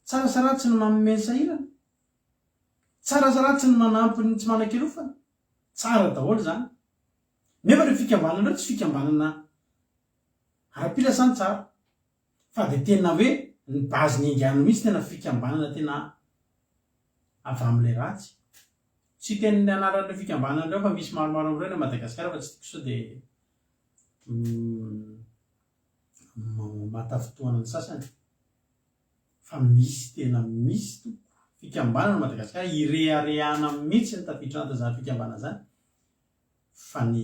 Tsara sa ratsy ny manome ny sahirana? Tsara sa ratsy ny manampy ny tsy manan-kilofana? Tsara daholo izany. Nefa ireo fikambanana ireo tsy fikambanana ara-pilasantsara. Fa dia tena hoe ny base niaingàna mihitsy tena fikambanana tena avy amin'ilay ratsy. Tsy hiteny ny anaran'ireo fikambanana ireo fa misy maromaro amin'ireo any Madagasikara fa tsy tiako sao dia mahatafintohana ny sasany. Fa misy tena misy tompoko fikambanana Madagasikara ireharehana mihitsy ny tafiditra anatin'izany fikambanana izany fa ny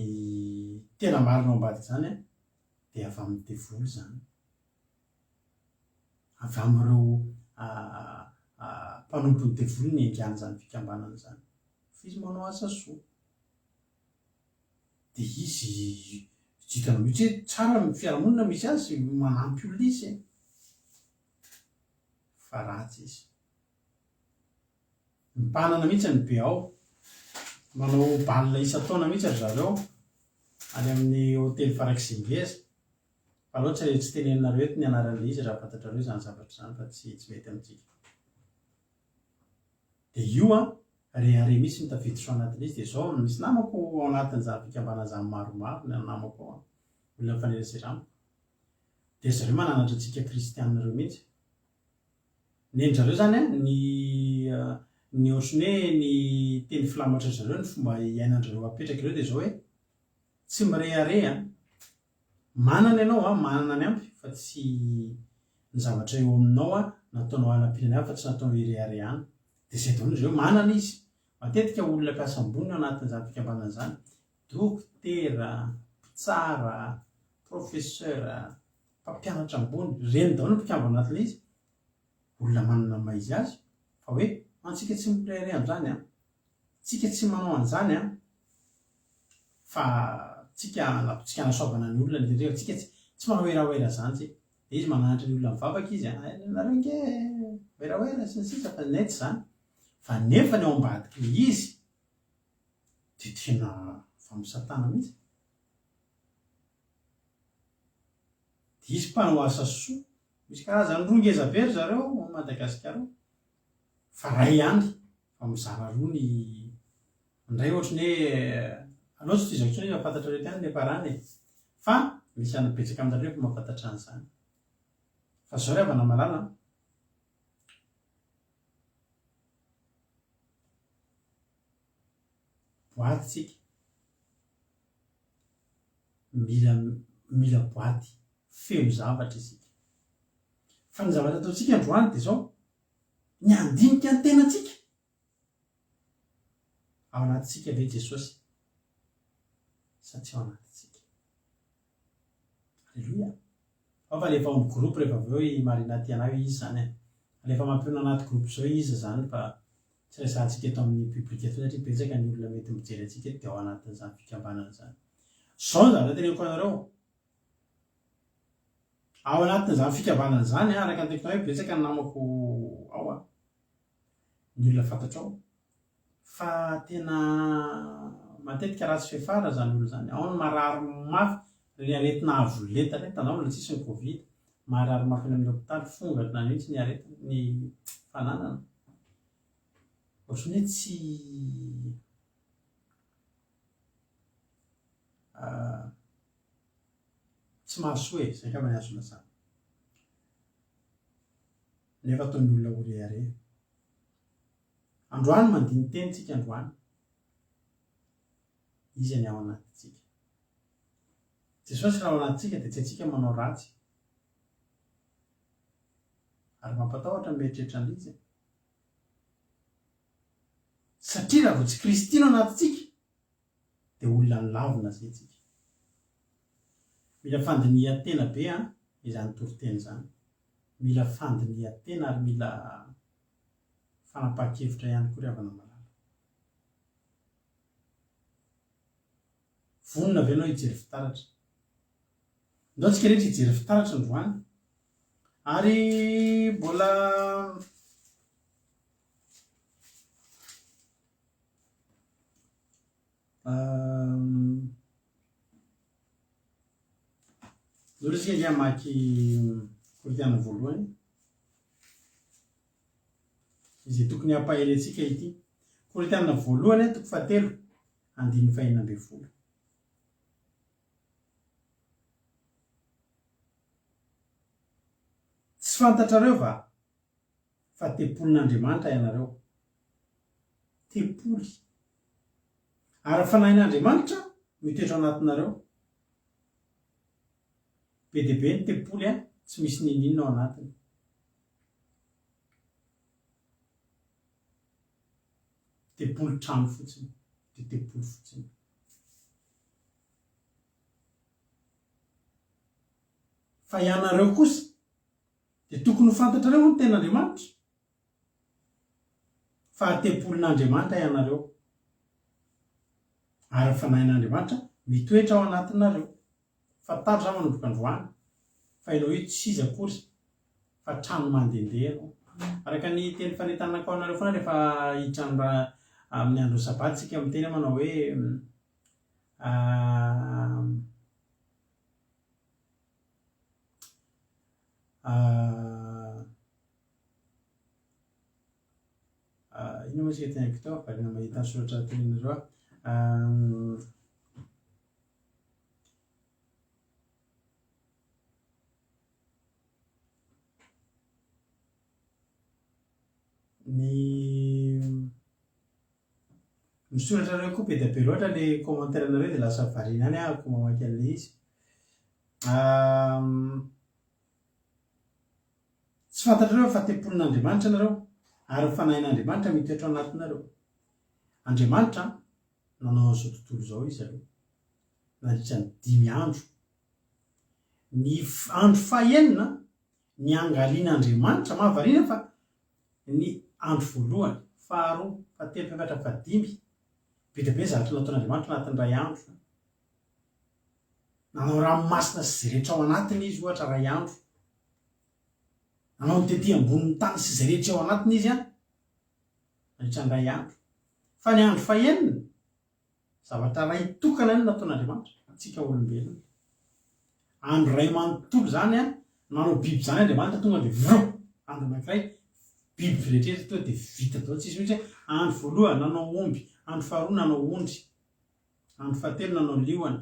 tena marina ao ambadik'izany dia avy amin'ny devoly izany. Avy amin'ireo mpanompon'ny devoly ny niaingan'izany fikambanana izany. Fa izy manao asa soa. Dia izy, tsy hitanao mihitsy hoe tsara ny fiarahamonina misy azy, manampy olona izy e. Fa ratsy izy. Mpanana mihitsy ny be ao. Manao bal isan-taona mihitsy ry zareo any amin'ny hotely farak'izay ngeza. Fa aleo tsy tsy teneninareo eto ny anaran'ilay izy raha fantatrareo izany zavatra izany fa tsy tsy mety amintsika. Dia io an, rehareha mihitsy no tafiditra ao anatin'izy. Dia izao, misy namako ao anatin'izany fikambanana izany maromaro ny namako ao an, olona mifanerasera amiko. Dia ry zareo mananatra antsika kristiana ireo mihitsy. Ny an-dry zareo izany an, ny ny ohatran'ny hoe ny teny filamatry ry zareo, ny fomba iainan-dry zareo apetraka ireo dia izao hoe, tsy mirehareha an, manana ianao an, manana ny ampy fa tsy ny zavatra eo aminao an nataonao hanampiana ny hafa fa tsy nataonao hireharehana. Dia izay daholo ry zareo, manana izy. Matetika olona mpiasa ambony ao anatin'izany fikambanana izany, dokotera, mpitsara, professeur, mpampianatra ambony, ireny daholo ny mpikambana anatin'ilay izy, olona manana ny maha izy azy, fa hoe antsika tsy mirehareha amin'izany an, tsika tsy manao an'izany an, fa tsika antsika anasoavana ny olona indrindra tsika tsy tsy manao werawera izany tsika, dia izy mananatra ny olona mivavaka izy an, hay nareo ange werawera sy ny sisa fa ny anay tsy izany, fa nefa ny ao ambadik'ilay izy dia tena avy amin'i satana mihitsy. Dia izy mpanao asa soa. Misy karazany roa ngeza be ry zareo ao Madagasikara ao. Fa ray ihany fa mizara roa ny. Indray ohatry ny hoe aleo tsy tohizako intsony fa fantatrareo ihany ny farany e. Fa misy an'ny betsaka aminareo efa mahafantatra an'izany. Fa zao ry havana malala an. Boaty tsika. Mila mila boaty feno zavatra isika. Fa ny zavatra ataontsika androany dia izao, ny handinika ny tenantsika. Ao anatintsika ve Jesosy sa tsy ao anatintsika? Aleloia! Ao fa alefa ao amin'ny groupe rehefa avy eo i Marina Tiana hoe iza izany e. Alefa mampionona anaty groupe izao iza izany fa tsy resahantsika eto amin'ny public eto satria betsaka ny olona mety mijery antsika eto dia ao anatin'izany fikambanana izany. Izao ny zavatra teneniko anareo, ao anatin'izany fikambanana izany, araka ny teniko anareo, betsaka ny namako ao an, ny olona fantatrao fa tena matetika ratsy fiafara izany olona izany, ao ny marary mafy, ireny aretina avo lenta ireny, tandremo mbola tsisy ny covid, marary mafy any amin'ny hopitaly, fongana mihitsy ny aretina, ny fananana, ohatran'ny hoe tsy tsy mahasoa e, izay angamba ny azo lazaina. Nefa ataon'ny olona ho rehareha. Androany mandini-teny tsika androany. Iza ny ao anatintsika? Jesosy raha ao anatintsika dia tsy haintsika manao ratsy. Ary mampatahotra ny mieritreritra an'ilay izy e. Satria raha vao tsy Kristy no anatintsika dia olona nolavina izay tsika. Mila fandinihan-tena be an izany toriteny izany. Mila fandinihan-tena ary mila fanapahan-kevitra ihany koa ry havana malala. Vonona ve ianao hijery fitaratra? Ndao tsika rehetra hijery fitaratra androany. Ary mbola Zao isika ange hamaky Korintiana voalohany. Izay tokony hampahery antsika ity. Korintiana voalohany toko fahatelo, andininy fahenina ambin'ny folo. Tsy fantatrareo va fa tempolin'Andriamanitra ianareo. Tempoly. Ary ny Fanahin'Andriamanitra mitoetra ao anatinareo. Be dia be ny tempoly an, tsy misy n'inon'inona ao anatiny. Tempoly trano fotsiny, dia tempoly fotsiny. Fa ianareo kosa Dia tokony ho fantatrareo hono tena Andriamanitra fa tempolin'Andriamanitra ianareo ary ny Fanahin'Andriamanitra mitoetra ao anatinareo. Fantaro izany manomboka androany fa ianao io tsy iza akory fa trano mandehandeha ianao. Araka ny teny fanentanako anareo foana rehefa hiditra amin'ny andron'ny sabata isika miteny aho manao hoe Inona moa isika teneniko teo? Variana mahita ny soratra teneninareo aho. Ny ny soratrareo koa be dia be loatra le commentaire-nareo dia lasa variana ihany aho ko mamaky an'ilay izy. Tsy fantatrareo fa tempolin'Andriamanitra ianareo ary ny Fanahin'Andriamanitra mitoetra ao anatinareo. Andriamanitra nanao an'izao tontolo izao Izy aloha nandritra ny dimy andro. Ny andro fahenina niangalian'Andriamanitra, mahavariana fa ny andro voalohany, faharoa, fahatelo, fahefatra, fahadimy, be dia be ny zavatra nataon'Andriamanitra anatin'ny iray andro. Nanao ranomasina sy izay rehetra ao anatiny izy, ohatra, iray andro. Nanao ny tety ambonin'ny tany sy izay rehetra ao anatiny izy, nandritra ny iray andro. Fa ny andro fahenina, zavatra iray tokana ihany no nataon'Andriamanitra, antsika olombelona. Andro iray manontolo izany, nanao biby izany Andriamanitra, tonga dia vrou! Andro anankiray, biby rehetra tonga dia vita daholo, tsisy mihitsy hoe andro voalohany nanao omby, Andro faharoa nanao ondry. Andro fahatelo nanao liona.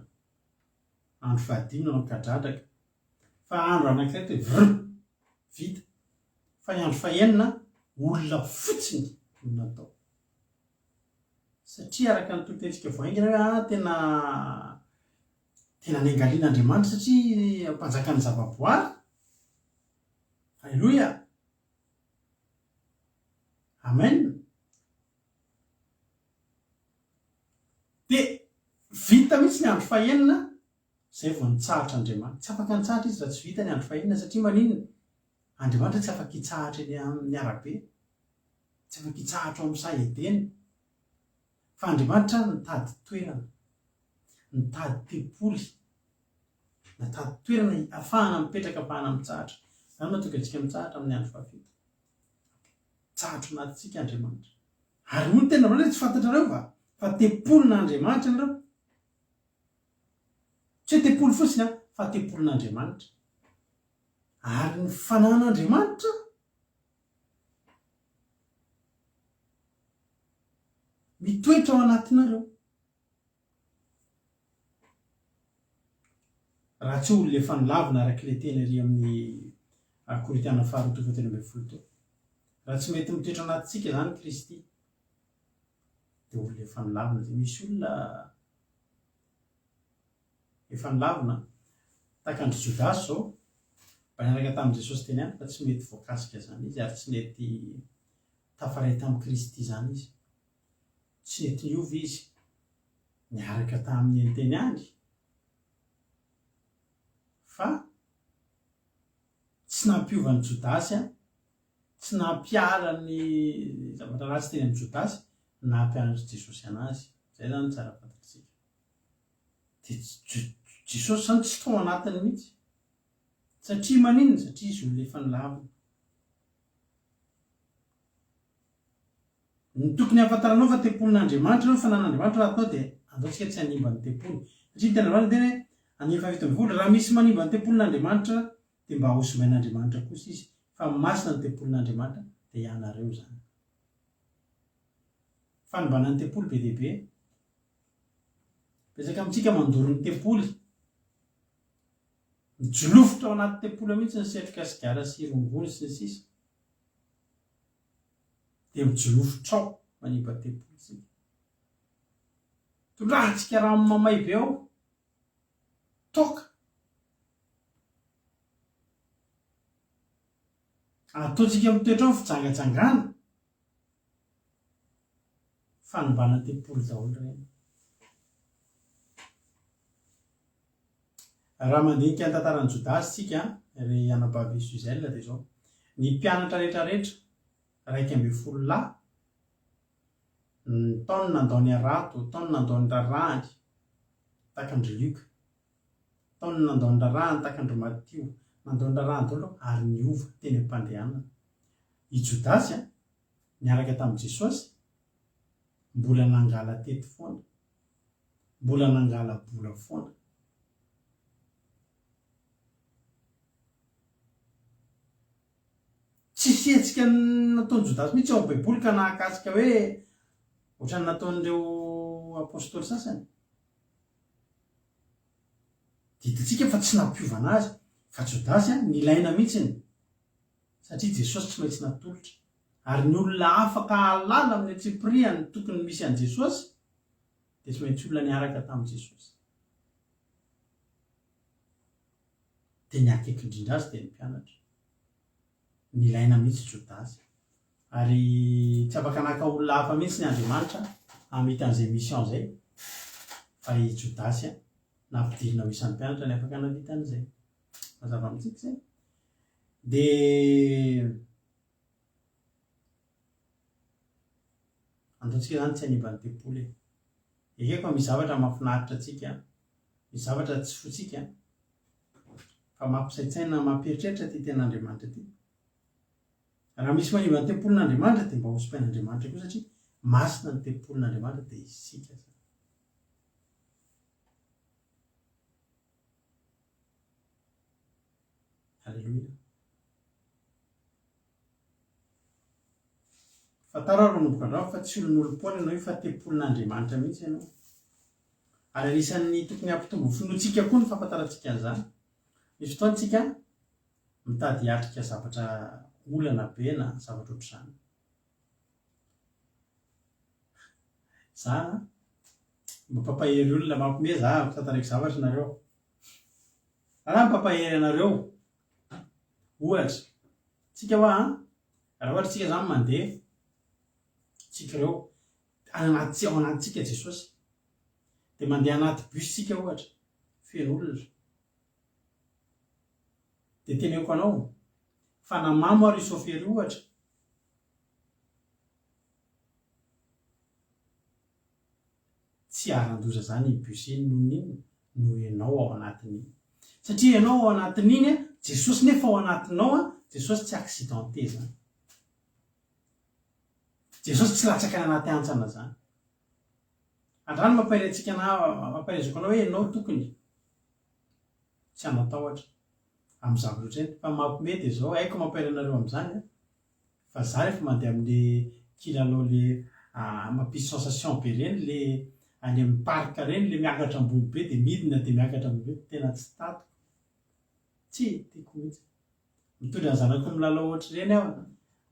Andro fahadimy nanao kadradraka. Fa andro anankiray dia vrr! Vita. Fa ny andro fahenina, olona fotsiny no natao. Satria araka ny toritenitrika vao haingana hoe ah tena tena niangalian'Andriamanitra satria mpanjakan'ny zavaboary. Aleloia! Amen! Dia vita mihitsy ny andro fahenina, izay vao nitsahatra Andriamanitra. Tsy afaka nitsahatra izy raha tsy vita ny andro fahenina satria maninona? Andriamanitra tsy afaka hitsahatra eny amin'ny arabe. Tsy afaka hitsahatra ao amin'ny saha Edena. Fa Andriamanitra nitady toerana, nitady tempoly, nitady toerana ahafahana mipetraka, ahafahana mitsahatra. Izany no mahatonga antsika mitsahatra amin'ny andro fahafito. Mitsahatra ao anatintsika Andriamanitra. Ary hoy ny teninareo hoe tsy fantatrareo va fa tempolin'Andriamanitra ianareo? Tsy hoe tempoly fotsiny an, fa tempolin'Andriamanitra. Ary ny fanan'Andriamanitra mitoetra ao anatinareo. Raha tsy olona efa nolavina araka ilay teny ery amin'ny Korintiana faharoa toko fahatelo ambin'ny folo teo. Raha tsy mety mitoetra anatintsika izany Kristy dia olona efa nolavina izay. Misy olona efa nolavina tahaka an-dry Jodasy izao, mba niaraka tamin'i Jesosy teny ihany fa tsy mety voakasika izany izy ary tsy nety tafaray tamin'i Kristy izany izy. Tsy nety niova izy. Niaraka tamin'ny eny teny ihany fa tsy nampiova an'i Jodasy, tsy nampiala ny zavatra ratsy teny amin'i Jodasy, nampianatr'i Jesosy an'azy. Izay izany no tsara fantatr'isika. Dia Jesosy izany tsy tao anatiny mihitsy. Satria maninona? Satria izy olona efa nolavina. Ny tokony hahafantaranao fa tempolin'Andriamanitra ireo, fananan'Andriamanitra raha atao dia andao tsika tsy hanimba ny tempoly. Satria ny tena marina dia hoe andininy faha-17, raha misy manimba ny tempolin'Andriamanitra dia mba hosimbain'Andriamanitra kosa izy, fa masina ny tempolin'Andriamanitra dia ianareo izany. Fanimbana ny tempoly be dia be. Betsaka amintsika mandoro ny tempoly. Mijolofotra ao anaty tempoly ao mihitsy ny setroka sigara sy rongony sy ny sisa. Dia mijolofotra ao manimba tempoly isika. Tondrahantsika rano mamay be ao. Toaka. Ataontsika mitoetra ao ny fijangajangana. Fanimbana tempoly daholo ireny. Raha mandinika ny tantaran'i Jodasy isika, ry anabavy Suzelle, dia izao, ny mpianatra rehetrarehetra, 11 lahy, tao ny nandao ny harato, tao ny nandao ny raharahany, tahaka an-dry Lioka, tao ny nandao ny raharahany tahaka an-dry Matio, nandao ny raharahany daholo ary niova teny am-pandehanana. I Jodasy, niaraka tamin'i Jesosy, mbola nangala-tety foana. Mbola nangala-bola foana. Tsy fihetsika nataon'i Jodasy mihitsy ao amin'ny Baiboly ka nahakasika hoe ohatran'ny nataon'ireo apostoly sasany. Dia hitantsika fa tsy nampiovana azy fa Jodasy nilaina mihitsiny. Satria Jesosy tsy maintsy natolotra. Ary ny olona afaka hahalala amin'ny antsipirihany ny tokony misy an'i Jesosy dia tsy maintsy olona niaraka tamin'i Jesosy. Dia ny akaiky indrindra azy dia ny mpianatra. Nilaina mihitsy Jodasy. Ary tsy afaka naka olona hafa mihitsy ny Andriamanitra hamita an'izay mission izay fa i Jodasy nampidirina ho isan'ny mpianatra ny afaka nahavita an'izay. Mazava amintsika izay? Dia andaontsika izany tsy hanimba ny tempoly e. Ekeko fa misy zavatra mahafinaritra antsika, misy zavatra tsy fotsika, fa mampisaintsaina, mampieritreritra ity tenin'Andriamanitra ity. Raha misy manimba ny tempolin'Andriamanitra dia mba hosopain'Andriamanitra koa satria masina ny tempolin'Andriamanitra dia isika izany. Aleloia. Fantaro ary manomboka androany fa tsy olon'olom-poana ianao io fa tempolin'Andriamanitra mihitsy ianao. Ary anisan'ny tokony hampitombo ny finoantsika koa ny fahafantarantsika an'izany. Misy fotoana isika mitady hiatrika zavatra olana be na zavatra ohatr'izany. Za mba mpampahery olona, mampiomehy za, tantaraiko zavatra nareo. Za zany mpampahery anareo. Ohatra, tsika hoa an, raha ohatra tsika zany mandeha, tsika ireo, any anaty, ao anatintsika Jesosy, dia mandeha anaty bus tsika ohatra, feno olona. Dia teneniko anao, fa na mamo ary io chauffeur io ohatra, Tsy iharan-doza izany iny bus iny noho ny inona? Noho ianao ao anatin'iny. Satria ianao ao anatin'iny an, Jesosy nefa ao anatinao an, Jesosy tsy accidenté izany. Jesosy tsy latsaka any anaty hantsana izany. Androany mampahery antsika na mampaherezako anao hoe ianao tokony tsy hanao-tahotra amin'ny zavatra ohatr'ireny. Fa mampiomehy dia izao, haiko mampahery anareo amin'izany an. Fa za refa mandeha amle kilalao le mampisy sensation be reny le any amin'ny parc reny le miakatra ambony be de midina de miakatra ambony be tena tsy tatiko tsy tiako mihitsy. Mitondra ny zanako milalao ohatr'ireny aho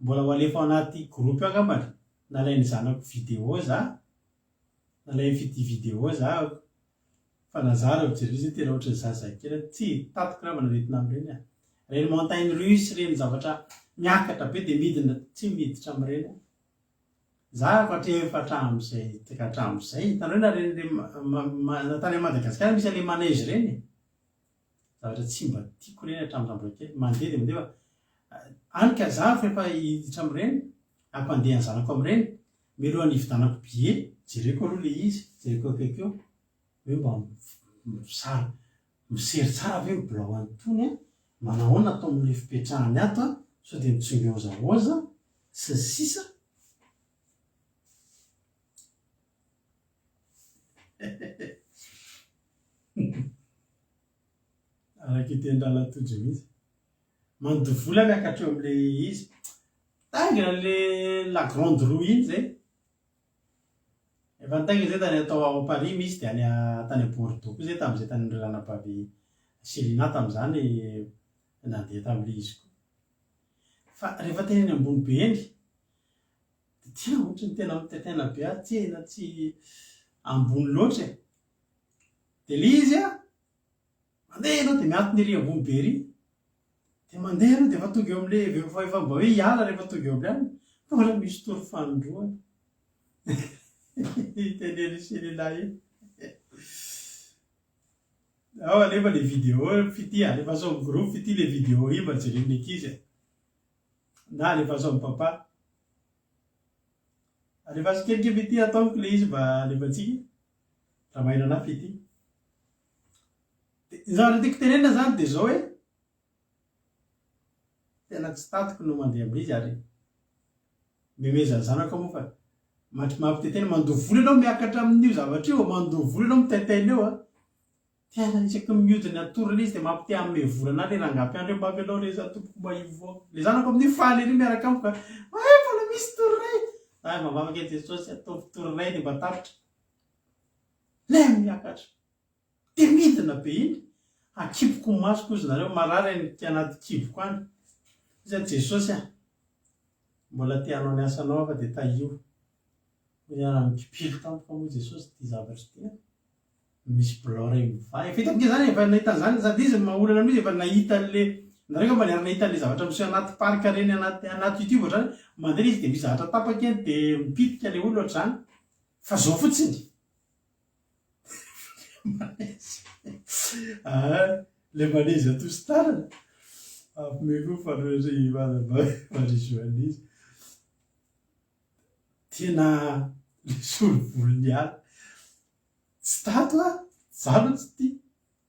mbola ho alefa ao anaty groupe io angambany nalain'ny zanako vidéo za nalain'i fitia vidéo za Fa na za raha mijery izy tena ohatran'ny zazakely a, tsy tatiko raha manao amin'ireny a. Ireny montagne russe ireny zavatra miakatra be dia midina, tsy miditra amin'ireny aho. Za efa hatramin'izay hatramin'izay, hitanareo na ireny le na tany Madagasikara misy an'ilay manège ireny e. Zavatra tsy mba tiako ireny hatramin'ny za mbola kely, mandeha dia mandeha fa any ka za rehefa hiditra amin'ireny, hampandeha ny zanako amin'ireny, mialohan'ny hividianako billet, jereko aloha ilay izy, jereko akaiky eo. Hoe mba misary misery tsara ve ny bilao an'itony an? Manahoana ato amin'ilay fipetrahany ato an? Sao dia mitsongeozaoza sy ny sisa. Araka io tenin-drahalahy Tojo mihitsy. Mandoa vola miakatra eo amin'ilay izy. Mitaingina an'ilay la grande roue iny izay. Efa nitaingina zay tany atao ao Paris misy dia any tany Bordeaux koa zay tamin'izay tany amin'ireo ranabavy Selina tamin'izany nandeha tamin'ilay izy koa. Fa rehefa tena eny ambony be eny dia tena ohatran'ny tena mitaintaina be aho, tena tsy ambony loatra e. Dia ilay izy an, Mandeha ianao dia miantona ery ambony be ery. Dia mandeha ianao dia efa tonga eo amin'ilay efa efa mba hoe hiala rehefa tonga eo amin'ilay any. Mbola misy tory fanindroany. Teneno sy lehilahy io. Ao alefa le vidéo fitia, alefaso amin'ny groupe fitia le vidéo io mba jeren'ny ankizy e. Na alefaso amin'ny papa. Alefaso kely kely fitia ataoko le izy mba alefantsika. Raha maheno anah fitia. Dia ny zavatra tiako tenenina izany dia izao hoe, tena tsy tatiko no mandeha amin'izy ary memezan'ny zanako aho moa fa mampitaintaina, mandoa vola ianao miakatra amin'io zavatra io, mandoa vola ianao mitaintaina eo an, tena isaky ny mihodina hatory ilay izy dia mampite hanome vola anah ilay rangahy mpiandry hoe mba avelao re za tompoko mba hivoaka, ilay zanako amin'io faly ery miaraka amiko an, hay mbola misy tory iray, za mivavaka hoe Jesosy ataovy tory iray dia mba tapitra, ilay miakatra. Dia midina be iny, akipiko ny masoko hozy nareo, marary any anaty kiboko any. Hoy aho, Jesosy a, mbola te hanao ny asanao aho fa dia tahio. Hoy aho, raha mikipily tampoka moa Jesosy ity zavatra ity an, misy bilao iray mivaha. Efa hitako nge zany, efa nahita an'izany, sady izy ny maha olana amin'izy efa nahita an'le, nareo angamba niara-nahita an'le zavatra miseho anaty parc reny, anaty anaty youtube ohatr'izany, mandeha izy dia misy zavatra tapaka eny dia mipitika le olona ohatr'izany. Fa zao fotsiny. Ah, le manège atosy-tanana. Ampomeko fa ry Marie-Joëlle izy. Tena le solovolony ihany. Tsy tato ah, za aloha tsy tia.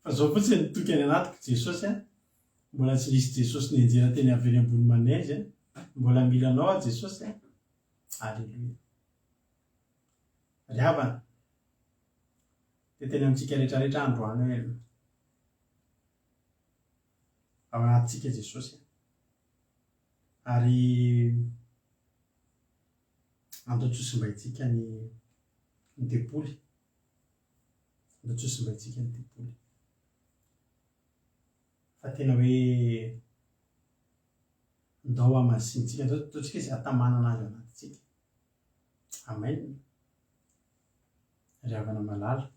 Fa zao fotsiny ny toky any anatiko, Jesosy ah, mbola tsy nisy Jesosy nianjera teny avy eny ambony manège ah. Mbola mila anao aho Jesosy ah. Alléluia. Ry havana, dia teny amintsika rehetra rehetra androany hoe ao anatintsika Jesosy. Ary Andao tsy ho simbaintsika ny ny tempoly. Andao tsy ho simbaintsika ny tempoly. Fa tena hoe ndao hamasinintsika, ndao ataontsika izay hatamanana azy ao anatintsika. Amen. Ry havana malala.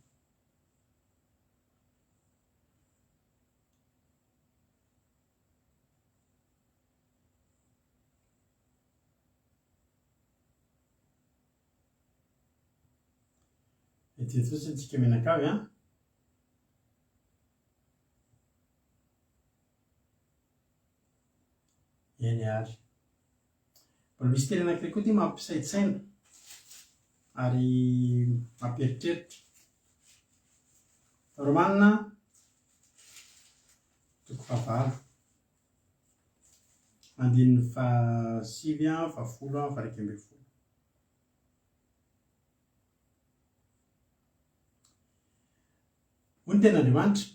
Ety fotsiny tsika mianakavy an. Eny ary. Mbola misy teny anankiray koa ity mampisaintsaina ary mampieritreritra. Romana toko fahavalo. Andininy fahasivy, fahafolo, faha-iraika ambin'ny folo. Hoy ny tenin'Andriamanitra,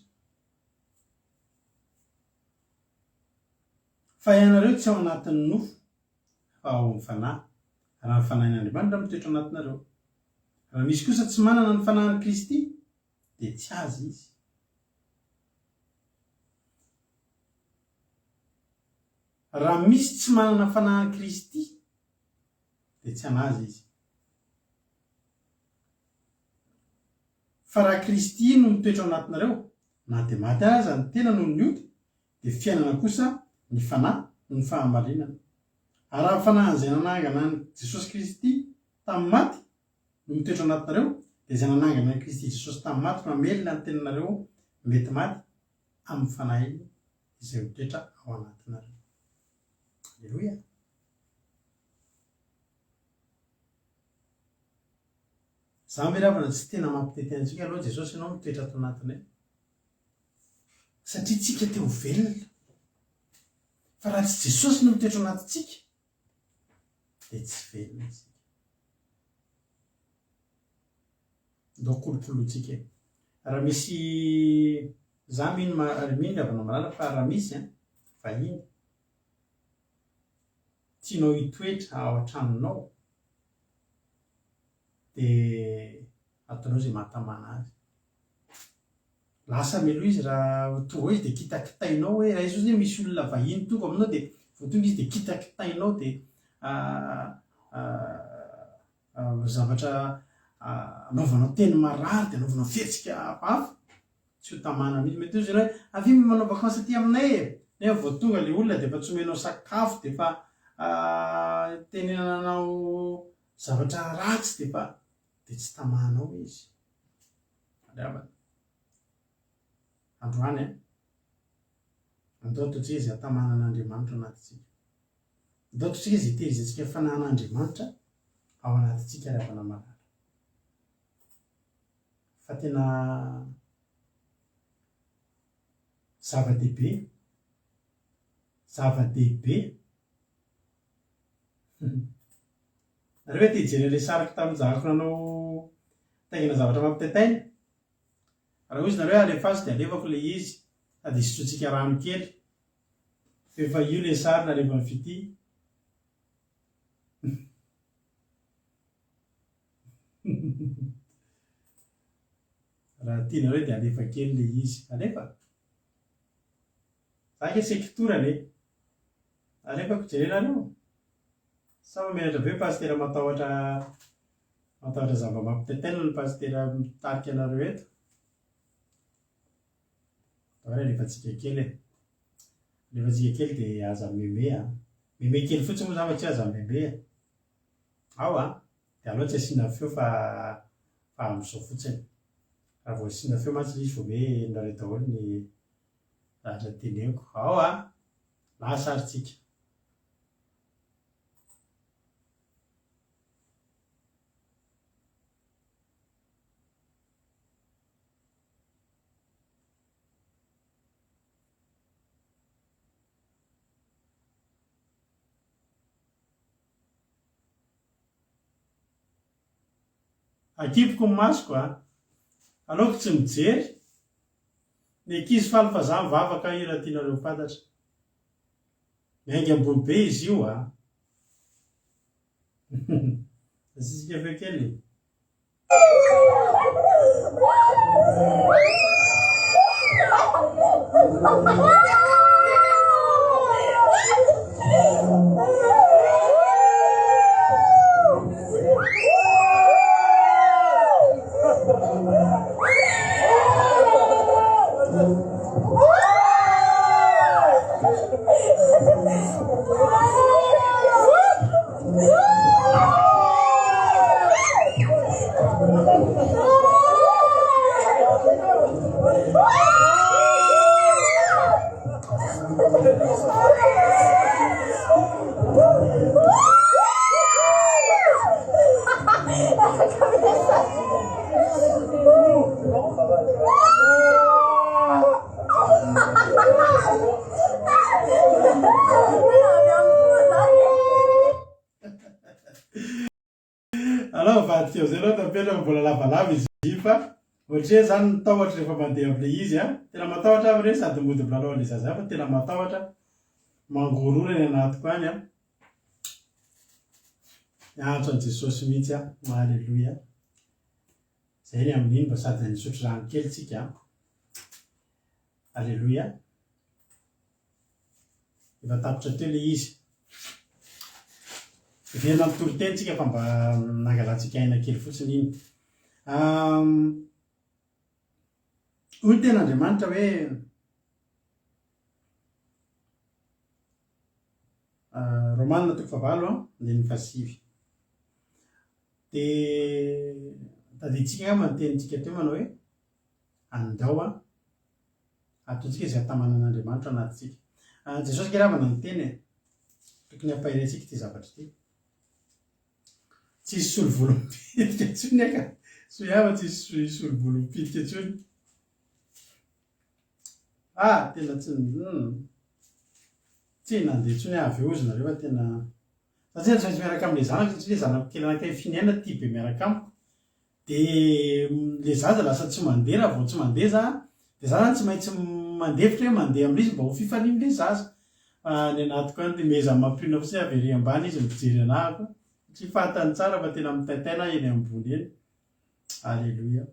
Fa ianareo tsy ao anatin'ny nofo, fa ao amin'ny Fanahy, raha ny Fanahin'Andriamanitra mitoetra ao anatinareo. Raha misy kosa tsy manana ny Fanahin'i Kristy, dia tsy azy izy. Raha misy tsy manana Fanahin'i Kristy, dia tsy an'Azy izy. Fa raha Kristy no mitoetra ao anatinareo, na dia maty aza ny tena noho ny ota, dia fiainana kosa ny Fanahy noho ny fahamarinana. Ary raha ny Fanahin'izay nanangana an'i Jesosy Kristy tamin'ny maty no mitoetra ao anatinareo, dia izay nanangana an'i Kristy Jesosy tamin'ny maty no hamelona ny tenanareo mety maty amin'ny Fanahiny izay mitoetra ao anatinareo. Aleloia! Izany ve ry havana tsy tena mampitety antsika aloha Jesosy ianao mitoetra ato anatinay? Satria tsika te ho velona. Fa raha tsy Jesosy no mitoetra ao anatintsika dia tsy velona isika. Ndao kolokolointsika e. Raha misy za mino mino ry havana malala fa raha misy an, vahiny tianao hitoetra ao an-tranonao dia ataonao izay mahatamana azy. Lasa mialoha izy raha tonga eo izy dia kitakitainao hoe raha izy ozy misy olona vahiny tonga aminao dia vao tonga izy dia kitakitainao dia zavatra anaovanao teny marary dia anaovanao fihetsika hafahafa, tsy ho tamana mihitsy. Mety hozy ianao hoe avia manao vacances aty aminay e! Nefa vao tonga ilay olona dia efa tsy omenao sakafo dia efa tenenanao zavatra ratsy dia efa dia tsy tamanao izy. Andriamana. Androany an! Andao ataontsika izay hatamana an'Andriamanitra ao anatintsika. Andao ataontsika izay hitehirizantsika fanahin'Andriamanitra ao anatintsika ry havana malala. Fa tena zava-dehibe, zava-dehibe. Nareo ve te hijery an'ilay sariko tamin'ny zahako nanao taingina zavatra mampitaitaina? Raha hozy nareo hoe alefaso dia alefako ilay izy sady hisotroantsika rano kely. F'efa io ilay sary nalefan'i Fitia. Raha tianareo dia alefa kely ilay izy. Alefa? Za ange sekitorana e! Alefako jerenareo? Sa menatra be pasitera matahotra matahotra zava-mampitaitaina ny pasitera mitarika anareo eto? Atao hoe alefantsika kely e. Alefantsika kely dia aza meme a. Meme kely fotsiny moa zany fa tsy hoe aza meme e. Ao a. Dia aleo tsy asiana feo fa fa amin'izao fotsiny. Raha vao asiana feo mantsy ilay izy vao hoe henonareo daholo ny zavatra teneniko. Ao a. Lasa ary tsika. Akipiko ny masoko a! Aleoko tsy mijery. Ny ankizy faly fa za mivavaka io raha tianareo ho fantatra. Miainga ambony be izy io a! Asisika feo kely. Alao avadika amizay aloha tapetra fa mbola lavalava izy iny fa ohatry hoe zany ny tahotra rehefa mandeha amle izy a, tena matahotra aho re sady mody milalao anle zaza fa tena matahotra, mangorona any anatiko any a, miantso an'i Jesosy mihitsy aho, aleloia, zay ny amin'iny mba sady nisotro rano kely tsika a. Aleloia. Efa tapitra teo ilay izy. Hiverina amin'ny toriteny tsika fa mba nangalantsika aina kely fotsiny iny. Hoy ny tenin'Andriamanitra hoe Romana toko fahavalo andininy fahasivy. Dia tadidintsika angamba ny tenintsika teo manao hoe Andao a! Ataontsika izay hatamanan'Andriamanitra ao anatintsika. Jesosy ange ravana niteny e! Tokony hampahery antsika ity zavatra ity. Tsy hisy solovolo mipitika intsony aka! Soa ihany fa tsy hisy solovolo mipitika intsony. Ah! Tena tsy hmm. Tsy nandeha intsony aho avy eo hozy nareo fa tena Za tsy maintsy miaraka amin'ilay zanako satria ilay zanako kely anankiray finiaina tia be miaraka amiko. De le zaza lasa tsy mandeha raha vao tsy mandeha za de za zany tsy maintsy mandefitra hoe mandeha amin'izy mba ho fifalian'le zaza fa ny anatiko any de miezaka mampionona fotsiny avy ery ambany izy mijery anah koa satria fantany tsara fa tena mitaintaina aho eny ambony eny. Aleloia.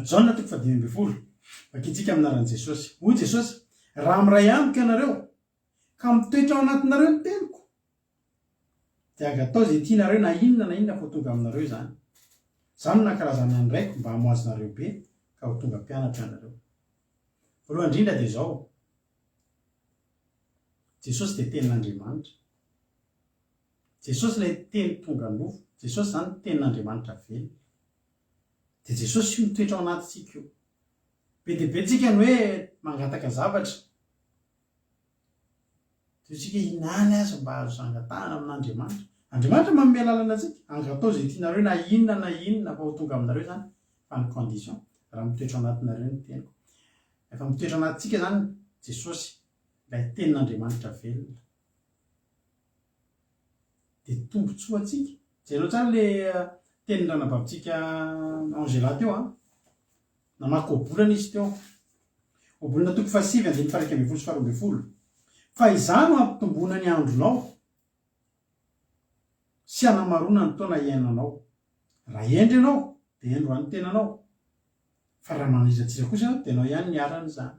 Jaona toko fahadimy ambin'ny folo, vakintsika amin'ny anaran'i Jesosy. Hoy Jesosy, Raha miray amiko ianareo, ka mitoetra ao anatinareo ny teniko, Dia angataho izay tianareo na inona na inona fa ho tonga aminareo izany. Izaho no nankalazana ny Raiko mba hamohazinareo be ka ho tonga mpianatro ianareo. Voalohany indrindra dia izao, Jesosy dia Tenin'Andriamanitra. Jesosy ilay Teny tonga nofo. Jesosy izany Tenin'Andriamanitra velona. Dia Jesosy io mitoetra ao anatintsika io. Be dia be tsika ny hoe mangataka zavatra. Dia isika inona aza mba azo angatahana amin'Andriamanitra? Andriamanitra manome lalana antsika, angatao izay tianareo na inona na inona fa ho tonga aminareo izany, fa ny condition, raha mitoetra ao anatinareo ny teniko. Rehefa mitoetra anatintsika izany Jesosy, ilay tenin'Andriamanitra velona, dia tombontsoa antsika. Jereo tsara ilay tenin'ny ranabavintsika Angela teo an. Namaky ohabolana izy teo. Ohabolana toko fahasivy andininy faha-iraika ambin'ny folo sy faharoa ambin'ny folo. Fa izaho no hampitomboana ny andronao sy hanamaroana ny taona iainanao. Raha hendry ianao, dia hendry ho an'ny tenanao. Fa raha maniratsira kosa ianao, dia ianao ihany no iharan'izany.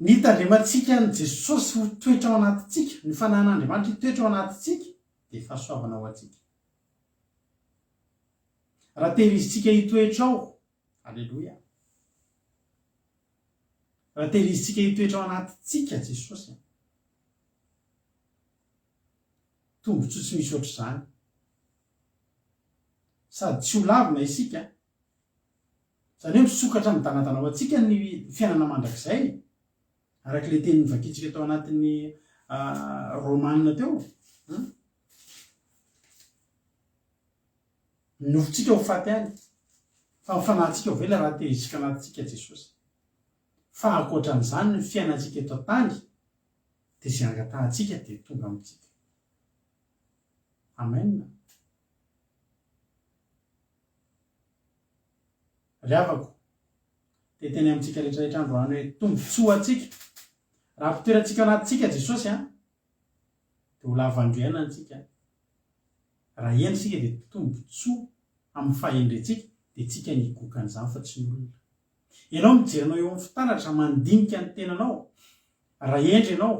Ny hitandremantsika an'i Jesosy ho toetra ao anatintsika, ny fanahin'Andriamanitra hitoetra ao anatintsika, dia fahasoavana ho antsika. Raha tehirizintsika hitoetra ao, Aleloia. Raha tehirizintsika hitoetra ao anatintsika Jesosy, tombontsoa tsy misy ohatr'izany. Sady tsy ho lavina isika, izany hoe misokatra midanadana ho antsika ny fiainana mandrakizay, araka ilay teny novakintsika tao anatin'ny Romana teo. Ny nofontsika ho faty any, fa ny fanahintsika ho velona raha te-hizika anatintsika Jesosy. Fa ankoatra an'izany ny fiainantsika eto an-tany dia izay angatahantsika dia tonga amintsika. Amen. Ry havako, te hiteny amintsika rehetra rehetra androany hoe tombontsoa antsika raha ampitoerantsika anatintsika Jesosy an! Dia ho lava andro iainana tsika. Raha hendry isika dia tombotsoa amin'ny fahendrentsika dia tsika ny higoka an'izany fa tsy ny olona. Ianao mijery anao eo amin'ny fitaratra mandinika ny tenanao, raha hendry ianao,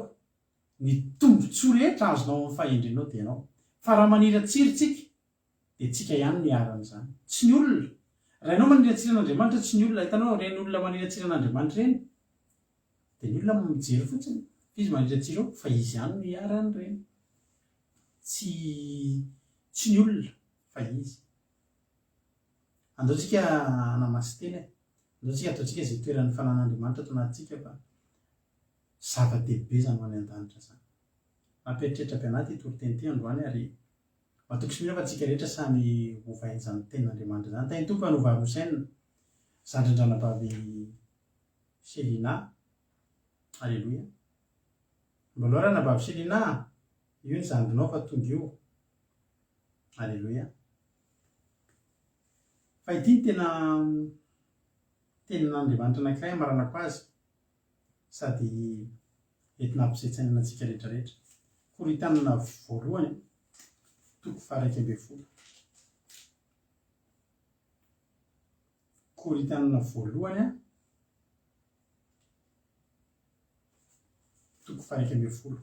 ny tombotsoa rehetra azonao amin'ny fahendrenao dia ianao. Fa raha maniratsira tsika dia tsika ihany no iharan'izany. Tsy ny olona. Raha ianao maniratsira an'Andriamanitra tsy ny olona. Hitanao ireny olona maniratsira an'Andriamanitra ireny dia ny olona mijery fotsiny fa izy maniratsira eo fa izy ihany no iharan'ireny. Tsy tsy ny olona fa izy. Andao tsika hanamasin-tena e. Andao tsika ataontsika izay toeran'ny fanan'Andriamanitra ato anatintsika fa zava-dehibe izany ho any an-danitra izany. Mampieritreritra be anah ity toriteny ity androany ary matoky sy mino aho fa tsika rehetra samy hovain'izany tenin'Andriamanitra izany. Tahin'ny Tompo hanova Hossein, zandrin-dranabavy Shelina. Aleloia. Mbola ao ranabavy Shelina a! Io ny zandrinao fa tonga io. Aleloia. Fa ity no tena tenin'Andriamanitra anankiray amaranako azy sady entina hampisaintsainana antsika rehetra rehetra. Korintianina voalohany toko faha-11. Korintianina voalohany toko faha-11.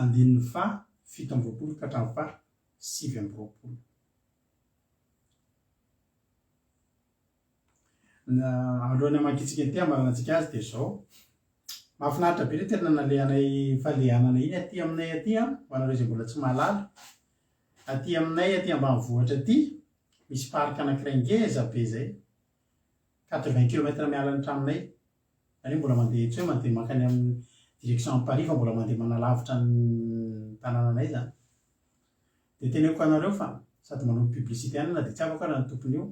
Andininy faha 27 ka hatramin'ny faha 29. Alohan'ny hamakiantsika an'ity hamaranantsika azy dia izao. Mahafinaritra be ilay toerana nalehanay falehanana iny aty aminay aty an, ho anareo izay mbola tsy mahalala. Aty aminay aty ambanivohitra aty, misy parc anankiray ngeza be izay. Quatre-vingts kilomètres miala ny tranonay. Izany hoe mbola mandeha, tsy hoe mandeha mankany amin'ny direction an'i Paris fa mbola mandeha manalavitra ny tanànanay izany. Dia teneniko anareo fa sady manao publicité ihany na dia tsy afaka ara ny tompon'io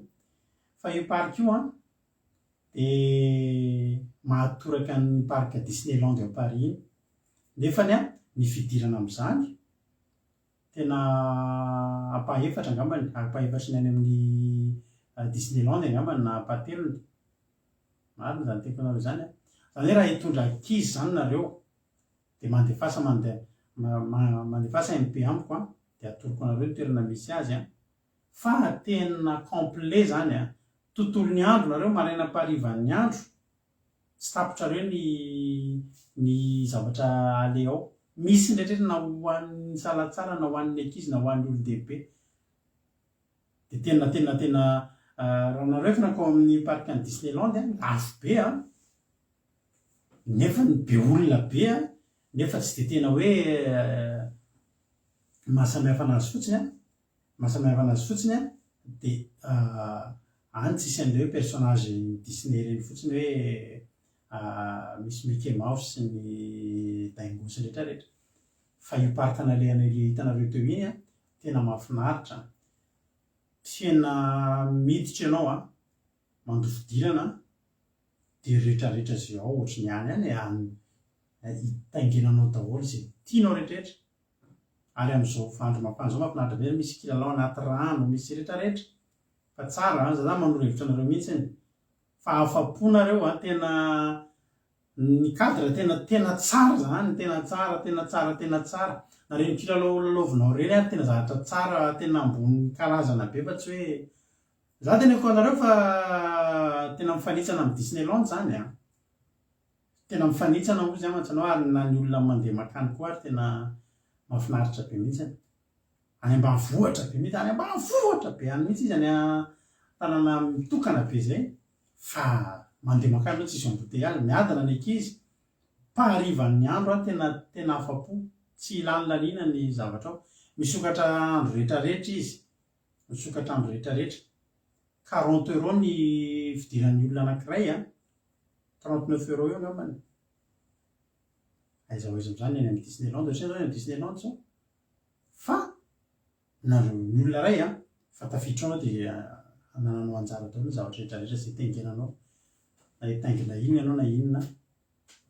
fa io parc io an dia mahatoraka ny parc Disneyland ao Paris iny. Nefany an ny fidirana amin'izany tena ampahefatra angambany, ampahefatry ny any amin'ny Disneyland angambany na ampahatelony. Marina izany teniko anareo izany an. Izany hoe raha hitondra ankizy izany nareo Dia mandefasa mande mandefasa MP amiko an, dia atoroko anareo ny toerana misy azy an, fa tena complet zany an, tontolon'ny andro nareo maraina ampaharivan'ny andro tsy tapitrareo ny ny zavatra aleha ao, misy ny rehetra na ho an'ny salantsara na ho an'ny ankizy na ho an'ny olon-dehibe, dia tena tena tena raha nareo efa nankao amin'ny parc an'i Disneyland an, lafo be an. Nefa ny be olona be a, nefa tsy dia tena hoe mahasamihafa anazy fotsiny a, mahasamihafa anazy fotsiny a, dia any tsisy an'ilay hoe personnage Disney ireny fotsiny hoe misy Mickey Mouse sy ny Dingo sy ny rehetra rehetra. Fa io parc nalehanay ilay hitanareo teo iny a, tena mahafinaritra, tena miditra ianao a, mandoa fidirana Dia retraretra izay ao ohatry ny any any e, hitaingenanao daholo izay tianao retraretra. Ary amin'izao andro mafana izao mahafinaritra be, misy kilalao anaty rano, misy retraretra. Fa tsara an, za zany manoro hevitra anareo mihitsiny fa afa-po nareo an, tena ny cadre tena tena tsara zany, tena tsara, tena tsara, tena tsara. Na ireny kilalao lalaovinao ireny ary tena zavatra tsara, tena ambony karazana be fa tsy hoe Za teneniko anareo fa tena mifanitsana amin'ny Disneyland zany an! Tena mifanitsana hozy aho mantsy anao ary na ny olona mandeha makany koa ary tena mahafinaritra be mihitsiny. Any ambanivohitra be mihitsy, any ambanivohitra be any mihitsy izy any an-tanàna mitokana be zay fa mandeha makany aloha tsisy embouteillage, miadana ny ankizy, paharivan'ny andro an tena tena afa-po, tsy lany laniana ny zavatra ao, misokatra andro retraretra izy. Misokatra andro rehetra rehetra. Quarante euros ny fidiran'ny olona anankiray an! 39 euros eo angambany. Aiza ho aiza amin'izany ny any amin'ny Disneyland, ohatr'izay izao any amin'ny Disneyland izao. Fa nareo ny olona iray an, fa tafiditra ao anao dia anananao anjara daholo ny zavatra rehetra rehetra izay taingenanao. Na hitaingina inona ianao na inona,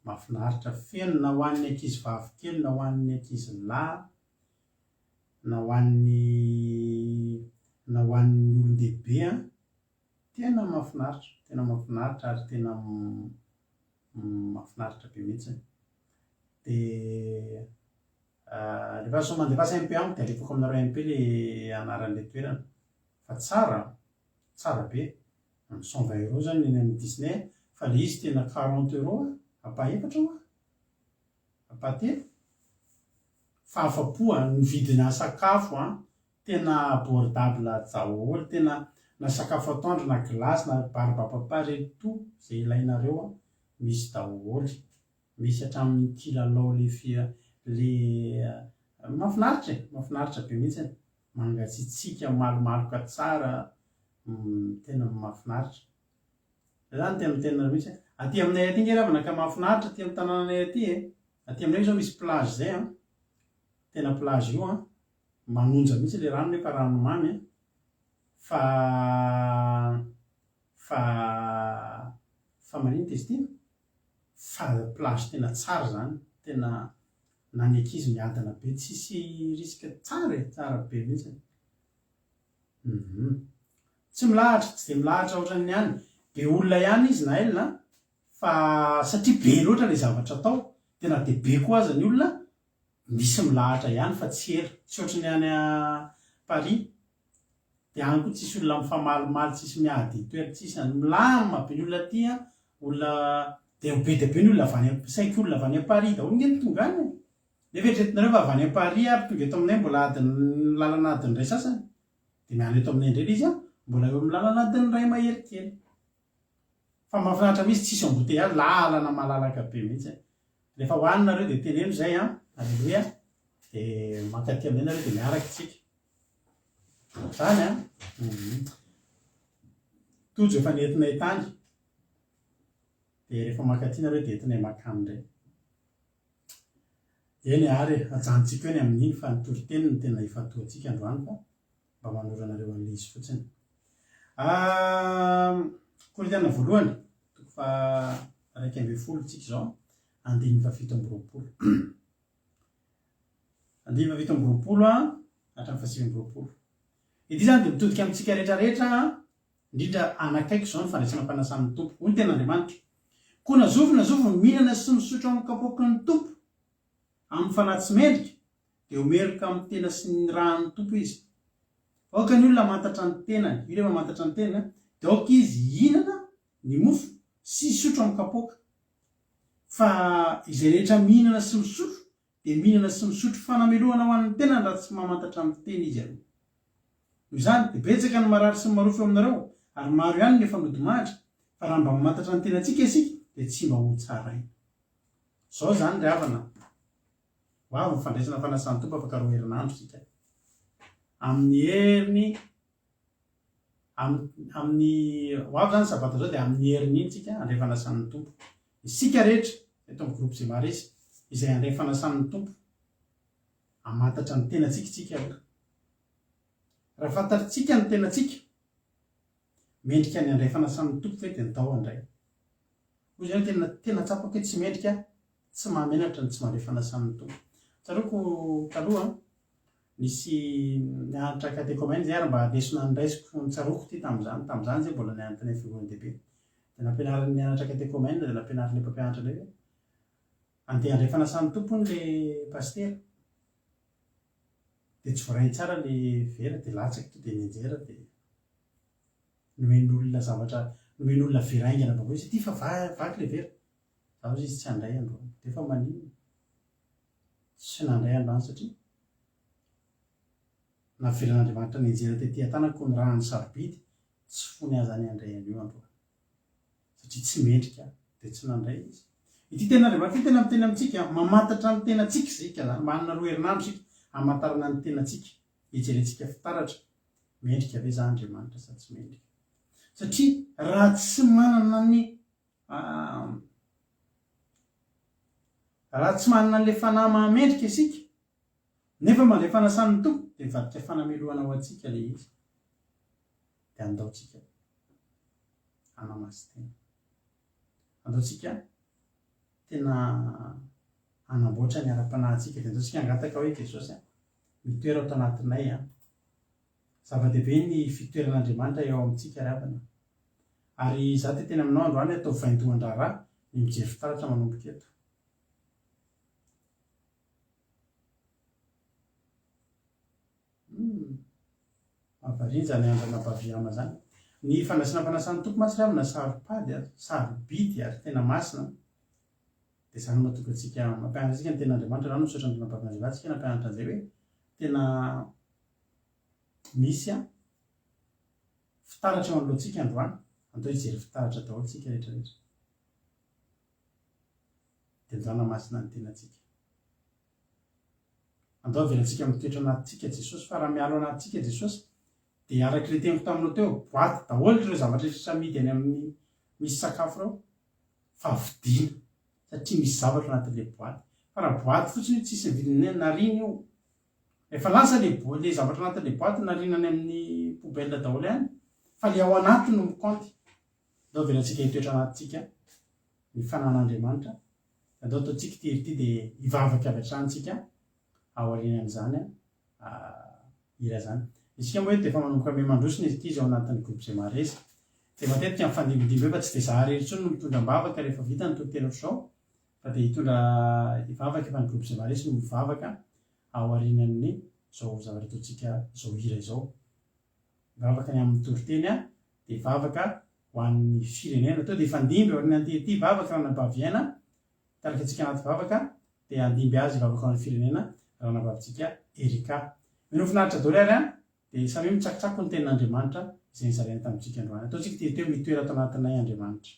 mahafinaritra feno na ho an'ny ankizy vavy kely na ho an'ny ankizy lahy. na ho an'ny na ho an'ny olon-dehibe an, tena mahafinaritra, tena mahafinaritra ary tena mahafinaritra be mihitsy. Dia alefaso mandefasa MP amiko dia alefako aminareo MP le anaran'le toerana. Fa tsara an! Tsara be. Amin'ny 120 euros zany ny eny amin'ny Disney fa le izy tena 40 euros an, ampahefatra hoa, ampahatelo. Fa afa-po an, ny vidina sakafo an, tena abordable daholo, tena na sakafo atoandro na glace na barbe à papa re tout zay ilainareo an, misy daholo. Misy hatramin'ny kilalao le fia le mahafinaritra e, mahafinaritra be mihitsy. Mangatsiatsiaka malomaloka tsara tena mahafinaritra. Zay zany tena miteny anareo mihitsy. Aty aminay aty nge ravana ka mahafinaritra aty amin'ny tanànanay aty e. Aty aminay zao misy plage zay an. Tena plage io an. Manonja mihitsy le rano nefa rano mamy an. Fa fa fa maninona izy ity? Fa plage tena tsara zany. Tena na ny ankizy miadana be tsisy risque tsara e, tsara be mihitsy. Hum. Tsy milahatra, tsy dia milahatra ohatran'ny any. Be olona ihany izy Naël a, fa satria be loatra ilay zavatra atao, dia na dia be koa aza ny olona, misy milahatra ihany fa tsy ela. Tsy ohatran'ny any Paris. Dia any koa tsisy olona mifamalimaly, tsisy miady toerana, tsisy any. Milamina be ny olona aty an, olona, dia be dia be ny olona avy any, saika olona avy any Paris daholo ange no tonga any e. Nefa eritreretinareo fa avy any Paris ary tonga eto aminay mbola adiny lalana adiny iray sasany. Dia miala eto aminay indray ilay izy an, mbola eo amin'ny lalana adiny iray mahery kely. Fa mahafinaritra mihitsy, tsisy embouteillage, lalana malalaka be mihitsy. Rehefa ho any nareo dia teneno izay an, aleloia, dia mankaty aminay nareo dia miaraka isika. Zany an. Tojo efa nentinay tany. Dia rehefa mankaty nareo dia entinay makany indray. Eny ary e, ajanontsika eo ny amin'iny fa ny toriteny no tena ifantohantsika androany fa mba manoro anareo an'ilay izy fotsiny. Korintiana voalohany, toko faha-11 tsika izao, andininy faha-27. Andininy faha-27 hatramin'ny faha-29. Ity izany dia mitodika amintsika rehetra rehetra indrindra hanakaiky izao ny fandraisana fanasan'ny Tompo. Hoy ny Tenin'Andriamanitra, Koa na zovy na zovy mihinana sy misotro amin'ny kapoaky ny Tompo, amin'ny fanahy tsy mendrika, dia ho meloka amin'ny tena sy ny ran'ny Tompo izy. Aoka ny olona hamantatra ny tenany, io ilay mamantatra ny tenany, dia aoka izy hihinana ny mofo sy hisotro amin'ny kapoaka. Fa izay rehetra mihinana sy misotro dia mihinana sy misotro fanamelohana ho an'ny tenany raha tsy mamantatra ny teny izy aloha. Noho izany, dia betsaka ny marary sy ny marofy eo aminareo, ary maro ihany ny efa nodimandry, fa raha mba mamantatra ny tenantsika isika, dia tsy mba hotsaraina. Izao izany ry havana, ho avy ny fandraisana fanasan'ny Tompo afaka roa herinandro isika. Amin'ny heriny Amin'ny ho avy izany sabata izao dia amin'ny herin'iny tsika handray fanasan'ny Tompo. Isika rehetra eto amin'ny groupe Zemaris izay handray fanasan'ny Tompo, hamantatra ny tenantsika isika aloha. Raha fantatritsika ny tenantsika, mendrika ny handray fanasan'ny Tompo ve dia ndao handray. Hoy izy hoe tena tena tsapako hoe tsy mendrika aho, tsy mahamenatra ny tsy mandray fanasan'ny Tompo. Tsaroako taloha Nisy nianatra katekomena izay ary mba lesona noraisiko notsaroako ity tamin'izany. Tamin'izany izay mbola nianatra tany amin'ny fiangonan-dehibe. Dia nampianarin'ny nianatra katekomena dia nampianarin'ilay mpampianatra indray hoe andeha handray fanasan'ny Tompo hono ilay pasitera. Dia tsy voarainy tsara ilay vera dia latsaka tonga dia nianjera dia nomen'olona zavatra, nomen'olona vera haingana vaovao izy, ity fa vaky ilay vera. Za hozy izy tsy handray androany. Dia fa maninona? Tsy nandray androany satria navelan'Andriamanitra nianjera tety an-tanako ny rany sarobidy, tsy fony aza ny handray an'io androany. Satria tsy mendrika aho, dia tsy nandray izy. Ity tenin'Andriamanitra ity tena miteny amintsika, mamantatra ny tenantsika isika izany, manana roa herinandro isika hamantarana ny tenantsika, hijerentsika fitaratra, mendrika ve za Andriamanitra sa tsy mendrika. Satria raha tsy manana ny Raha tsy manana an'ilay fanahy mahamendrika isika, nefa mandray fanasan'ny Tompo, dia mivadika fanamelohana ho antsika ilay izy. Dia andao tsika hanamasin-tena. Andao tsika tena hanamboatra ny ara-panahintsika. Dia andao tsika hangataka hoe, Jesosy a, mitoera ato anatinay an. Zava-dehibe ny fitoeran'Andriamanitra eo amintsika ry havana. Ary izaho te hiteny aminao androany ataovy vaindohan-draharaha ny mijery fitaratra manomboka eto. Hum. Mahavariana izany andranabavy Ama izany. Ny fandraisana fanasan'ny Tompo mantsy ry havana saro-pady ary sarobidy ary tena masina. Dia izany no mahatonga antsika mampianatra antsika ny tenin'Andriamanitra. Izany no misaotra an-dRanabavy Angela antsika nampianatra an'izay hoe tena misy fitaratra eo anoloantsika androany. Andao hijery fitaratra daholo isika rehetra rehetra. Dia andao hanamasina ny tenantsika. Andao avelantsika mitoetra anatintsika Jesosy fa raha miala ao anatintsika Jesosy dia araka ilay teniko taminao teo, boite daholo ireo zavatra rehetra amidy any amin'ny misy sakafo ireo fa vidiana satria misy zavatra anatin'ilay boite. Fa raha boite fotsiny io tsisy vidiny nariana io. Efa lasa le le zavatra anatin'ilay boite nariana any amin'ny poubelle daholo ihany fa le ao anatiny no mi-compte. Andao avelantsika hitoetra anatintsika ny fanan'Andriamanitra. Andao ataontsika ity hira ity dia hivavaka avy hatrany tsika aorianan'izany hira izany. Isika moa eto dia efa manomboka miha mandroso ny ankizy ao anatin'ny groupe izay maharesy. Dia matetika mifandimbindimby eo fa tsy dia za irery intsony no mitondra am-bavaka rehefa vita ny toriteny ohatr'izao fa dia hitondra hivavaka efa ny groupe izay maharesy no mivavaka aorianan'ny izao zavatra ataontsika izao hira izao. Vavaka ny amin'ny toriteny dia vavaka ho an'ny firenena. Toa dia hifandimby aorianan'ity ity vavaka ranabavy Aina hitarika antsika anaty vavaka dia handimby azy hivavaka ho an'ny firenena ranabavintsika Erica. Mino ho finaritra daholo ary an! Dia samia mitsakotsako ny tenin'Andriamanitra izay nozaraina tamintsika androany. Ataontsika ity teo mitoera ato anatinay Andriamanitra.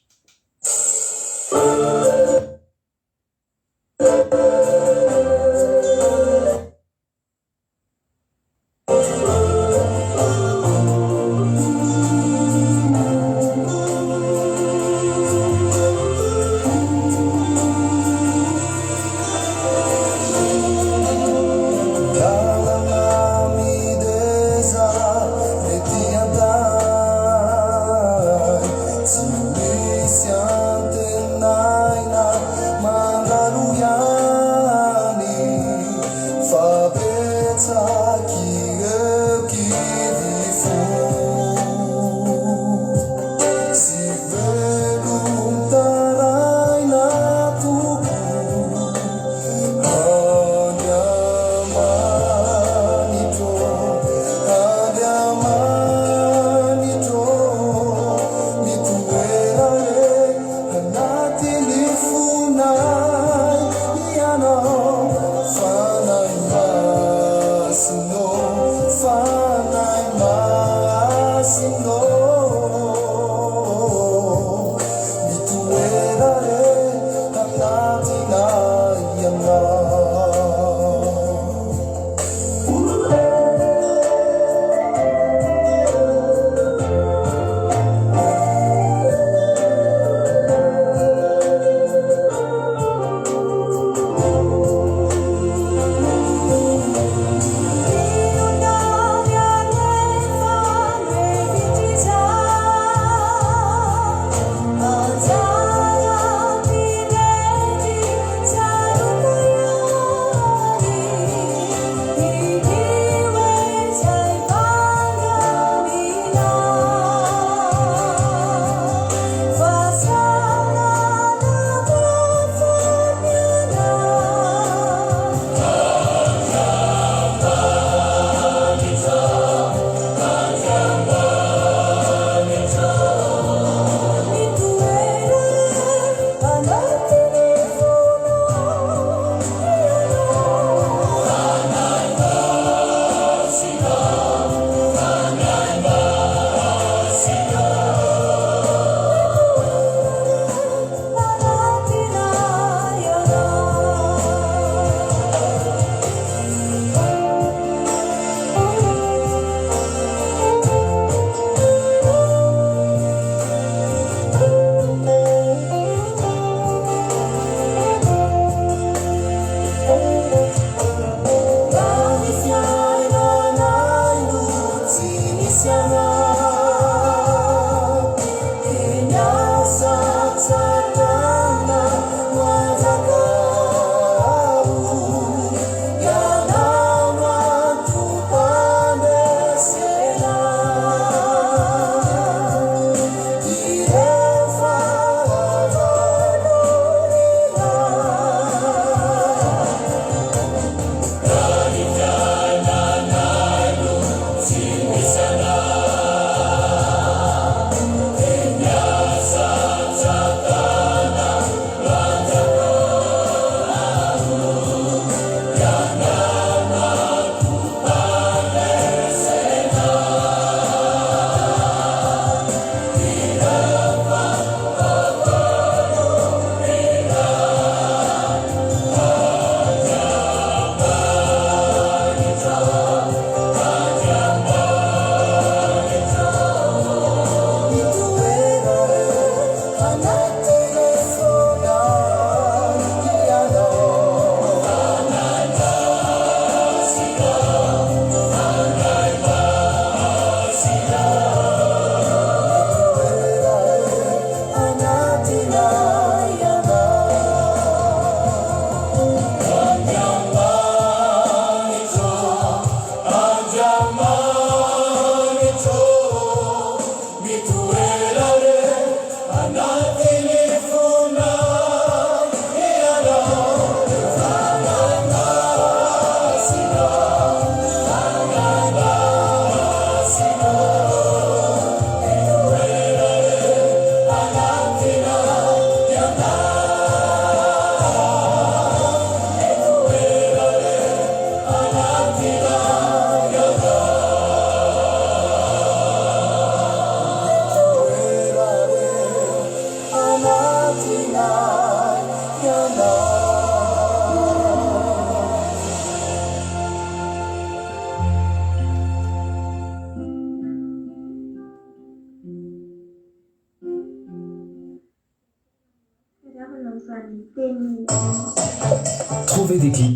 Trouver des cli.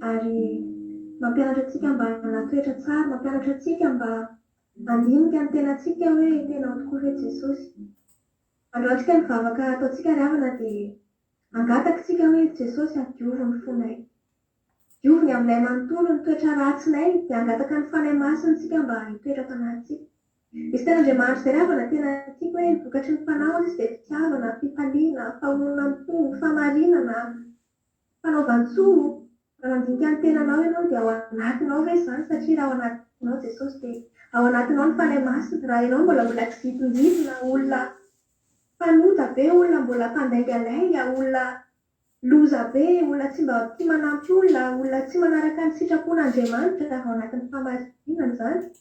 Ary mampianatra antsika mba hanana toetra tsara, mampianatra antsika mba handinika ny tenantsika hoe tena ao tokoa ve Jesosy. Androantsika ny vavaka ataontsika ry havana dia hangataka isika hoe Jesosy a, diovy ny fonay. Diovy ny aminay manontolo, ny toetra ratsinay, dia hangataka ny Fanahy Masina isika mba hitoetra ato anatintsika. Misy tenin'Andriamanitra izay ry havana tena tiako hoe ny vokatry ny Fanahy hozy izy dia fitiavana, fifaliana, fahononam-po, fahamarinana, fanaovan-tsoa. Raha mandinika ny tenanao ianao dia ao anatinao ve izany? Satria raha ao anatinao Jesosy dia ao anatinao ny Fanahy Masina. Raha ianao mbola olona kizintinjitina, olona mpanota be, olona mbola mpandaingalainga, olona loza be, olona tsy mba tia manampy olona, olona tsy manaraka ny sitrapon'Andriamanitra ao anatin'ny fahamarinana izany,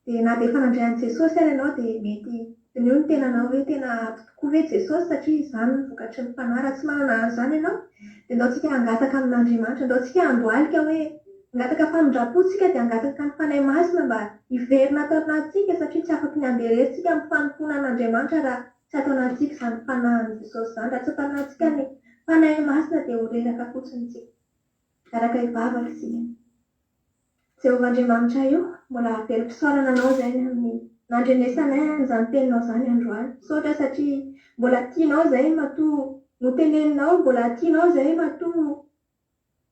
Dia na dia efa nandray an'i Jesosy ary ianao dia mety diniho ny tenanao hoe tena ato tokoa ve Jesosy satria izany no vokatry ny fanahy. Raha tsy manana an'izany ianao dia ndao tsika hangataka amin'Andriamanitra, ndao tsika handohalika hoe hangataka famindram-po tsika dia hangataka ny Fanahy Masina mba hiverina ato anatintsika satria tsy afaky ny handeha irery tsika amin'ny fanompoana an'Andriamanitra raha tsy ato anatintsika izany fanahin'i Jesosy izany. Raha tsy ato anatintsika ny Fanahy Masina dia ho reraka fotsiny tsika. Miaraka hivavaka isika. Jehovah Andriamanitray o, mbola velom-pisaorana Anao izay ny amin'ny nandrenesanay an'izany Teninao izany androany. Misaotra satria mbola tianao izay matoa noteneninao, mbola tianao izay matoa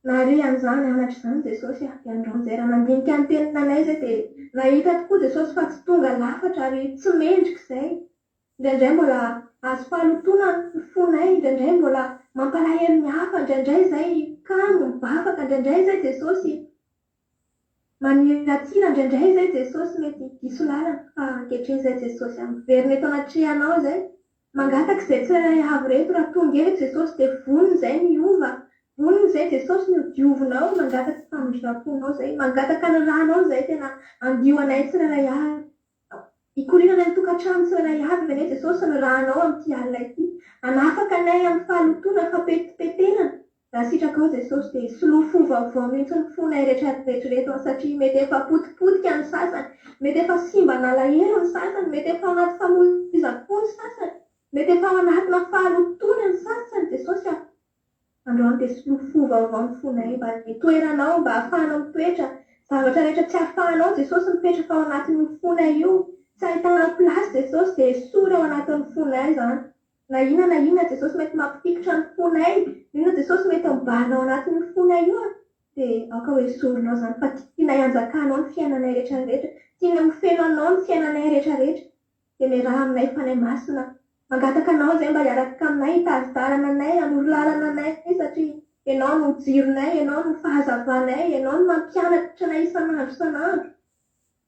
nahare an'izany anatra izany Jesosy a. Dia androany izay raha nandinika ny tenanay izay dia nahita tokoa Jesosy fa tsy tonga lafatra ary tsy mendrika izay. Indraindray mbola azo fahalotoana ny fonay, indraindray mbola mampalahelo ny hafa, indraindray izay kamo mivavaka, indraindray izay Jesosy maniratsira, indraindray izay Jesosy mety diso lalana, fa ankehitriny izay Jesosy a, miverina eto anatrehanao izay, mangataka izay tsirairay avy ireto, raha tonga eto Jesosy dia vonona izay ny hiova, vonona izay Jesosy ny ho diovinao, mangataka famindram-ponao izay, mangataka ny ranao izay tena handio anay tsirairay avy. Hikoriana any an-tokantrano tsirairay avy anie Jesosy ny rànao amin'ity alina ity. Hanafaka anay amin'ny fahalotoana, fampetipetenana. Raha sitrakao Jesosy dia soloy fo vaovao mihitsy ny fonay rehetra rehetra ireto an, satria mety efa potipotika ny sasany, mety efa simba nalahelo ny sasany, mety efa ao anaty famoizam-po ny sasany, mety efa ao anatina fahalotoana ny sasany Jesosy a. Androany dia soloy fo vaovao ny fonay mba hitoeranao, mba hahafahanao mitoetra. Zavatra rehetra tsy ahafahanao Jesosy mipetraka ao anatin'io fonay io, tsy ahitanao place Jesosy dia esory ao anatin'ny fonay izany. Na inona na inona Jesosy mety mampifikitra ny fonay, na inona Jesosy mety mibahana ao anatin'io fonay io dia aoka ho esorinao izany fa tianay hanjakanao ny fiainanay rehetra rehetra, tianay ho feno anao ny fiainanay rehetra rehetra. Dia miaraha aminay Fanahy Masina. Mangataka Anao izay mba hiaraka aminay, hitari-dalana anay, hanoro lalana anay satria Ianao no jironay, Ianao no fahazavanay, Ianao no mampianatra anay isan'andro isan'andro.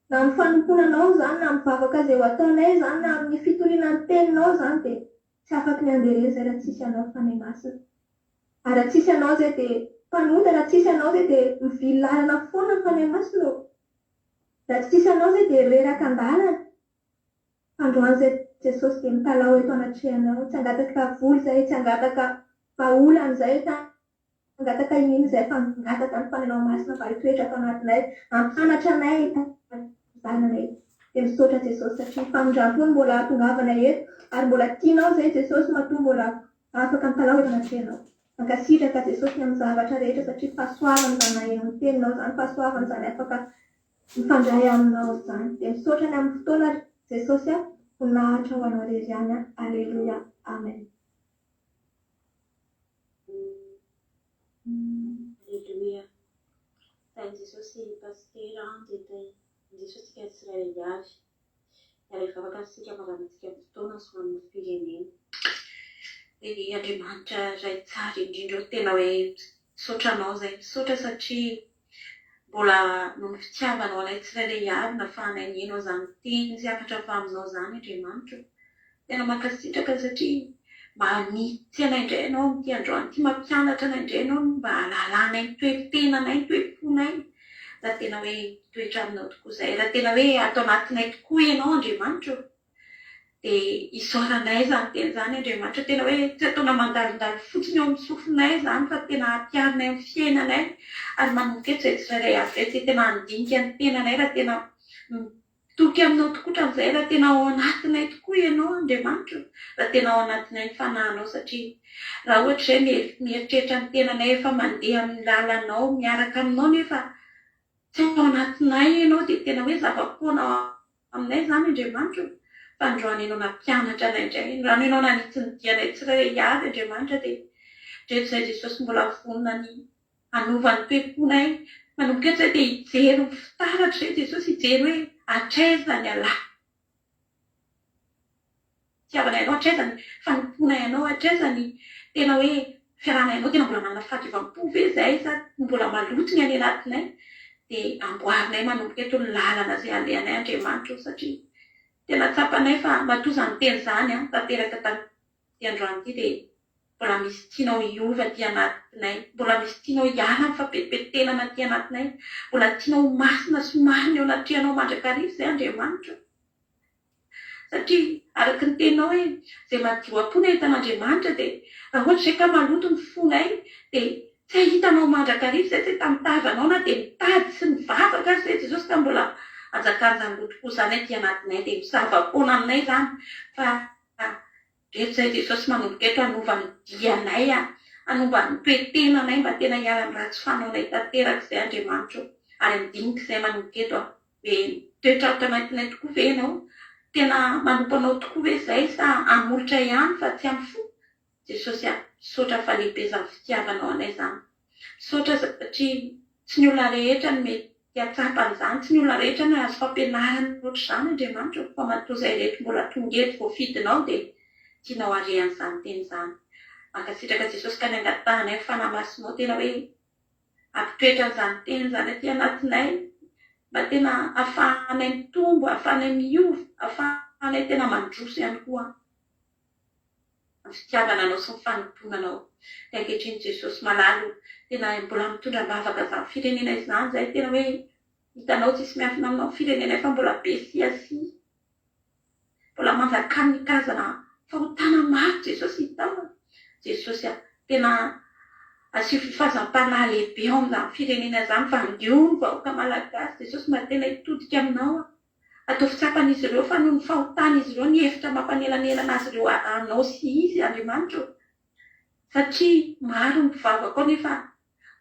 Na amin'ny fanompoana Anao izany, na amin'ny vavaka izay ho ataonay izany, na amin'ny fitoriana ny Teninao izany dia tsy afaky ny handeha irery izay raha tsisy Anao Fanahy Masina. Ary raha tsisy Anao izay dia mpanota, raha tsisy Anao izay dia mivily lalana foana ny Fanahy Masina ô. Raha tsy tsisy Anao izay dia reraka an-dalana. Androany izay Jesosy dia mitalaho eto anatrehanao, tsy hangataka vola izahay, tsy hangataka vahaolana izahay, tsy hangataka iniana izahay fa hangataka ny Fanahinao Masina mba hitoetra ato anatinay, hampianatra anay, hitari-dalana anay. Dia misaotra Jesosy satria famindram-po no mbola ahatongavana eto ary mbola tianao izay Jesosy matoa mbola afaka mitalaho eto anatrehanao. Mankasitraka Jesosy ny amin'ny zavatra rehetra satria fahasoavana izany naheno ny teninao izany, fahasoavana izany afaka mifandray aminao izany. Dia misaotra ny amin'ny fotoana ry Jesosy a, voninahitra ho anao irery ihany a. Aleloia. Amen. Aleloia. Tahin'i Jesosy Pasitera dia tahin'i Jesosy tsika tsirairay avy. Miara hivavaka isika hamaranantsika ny fotoana sy ho an'ny firenena. Ry Andriamanitra Ray tsara indrindra ô, tena hoe misaotra Anao izahay, misaotra satria mbola noho ny fitiavanao anay tsirairay avy nafahanay nihaino an'izany teny sy hafatra avy aminao izany Andriamanitra ô. Tena mankasitraka satria manitsy anay indray ianao amin'ity androany ity, mampianatra anay indray ianao mba hahalalanay ny toe-tenanay, ny toe-ponay, raha tena hoe mitoetra aminao tokoa izahay, raha tena hoe ato anatinay tokoa ianao Andriamanitra ô. Dia isaoranay izany teny izany Andriamanitra, tena hoe tsy ataonao mandalondalo fotsiny eo amin'ny sofinay izany fa tena ampiharinay amin'ny fiainanay ary manomboka eto izahay tsirairay avy ireto dia tena handinika ny tenanay raha tena Mitoky aminao tokoa hatramin'izay raha tena ao anatinay tokoa ianao Andriamanitra o, raha tena ao anatinay ny fanahinao satria raha ohatra izay mieritreritra ny tenanay efa mandeha amin'ny lalanao miaraka aminao nefa tsy ao anatinay ianao dia tena hoe zava-poana aminay izany Andriamanitra o, fa androany ianao nampianatra anay indray, androany ianao nanitsy ny dianay tsirairay avy Andriamanitra dia ndreto izay Jesosy mbola vonona ny Hanova ny toe-ponay. Manomboka eto izay dia hijery ny fitaratra izay Jesosy, hijery hoe hatraiza ny fitiavanay Anao, hatraiza ny fanompoanay Anao, hatraiza ny tena hoe fiarahanay Anao, tena mbola manana fahadiovam-po ve izahay sa mbola maloto ny any anatinay. Dia amboarinay manomboka eto ny lalana izay alehanay Andriamanitra ô, satria tena tsapanay fa matoa izany teny izany tanteraka tamin'ity androany ity dia Mbola misy tianao hiova aty anatinay, mbola misy tianao hiala amin'ny fampetipetenana aty anatinay, mbola tianao ho masina sy marina eo anatrehanao mandrakariva izay Andriamanitra o. Satria araka ny teninao hoe izay madio am-po no ahita an'Andriamanitra dia raha ohatra izay ka maloto ny fonay dia tsy hahita anao mandrakariva izay, tsy hahita ny tavanao na dia mitady sy mivavaka aza izay Jesosy ka mbola anjakan'izany lotom-po izany aty anatinay dia misava-poana aminay izany fa Eto izay Jesosy manomboka eto hanova ny dianay a, hanova ny toe-tenanay mba tena hiala amin'ny ratsy fanaonay tanteraka izay Andriamanitra o. Ary handinika izay manomboka eto a, hoe mitoetra ato anatinay tokoa ve ianao? Tena manompo anao tokoa ve izay sa hamolotra ihany fa tsy amin'ny fo? Jesosy a, misaotra fa lehibe izany fitiavanao anay izany. Misaotra satria tsy ny olona rehetra no mety hahatsapa an'izany, tsy ny olona rehetra no hahazo fampianarana ohatr'izany Andriamanitra ô, fa matoa izay rehetra mbola tonga eto voafidinao dia tianao hare an'izany teny izany. Mankasitraka Jesosy ka ny angatahanay ny Fanahy Masinao tena hoe hampitoetra an'izany teny izany aty anatinay mba tena hahafahanay mitombo, hahafahanay miova, hahafahanay tena mandroso ihany koa. ny fitiavana anao sy ny fanompoana anao. Dia ankehitriny Jesosy malala o, tena mbola mitondra am-bavaka izany firenena izany izahay, tena hoe hitanao tsisy miafina aminao ny firenenay fa mbola be siasia, mbola manjakan'ny karazana fahotana maro Jesosy hitanao a, Jesosy a, tena asio fifazam-panahy lehibe ao amin'izany firenena izany, vandio ny vahoaka malagasy Jesosy mba tena hitodika aminao a. Ataovy tsapan'izy ireo fa noho ny fahotan'izy ireo ny hevitra mampanelanelana azy ireo anao sy izy, Andriamanitra ô. Satria maro ny mpivavaka ao nefa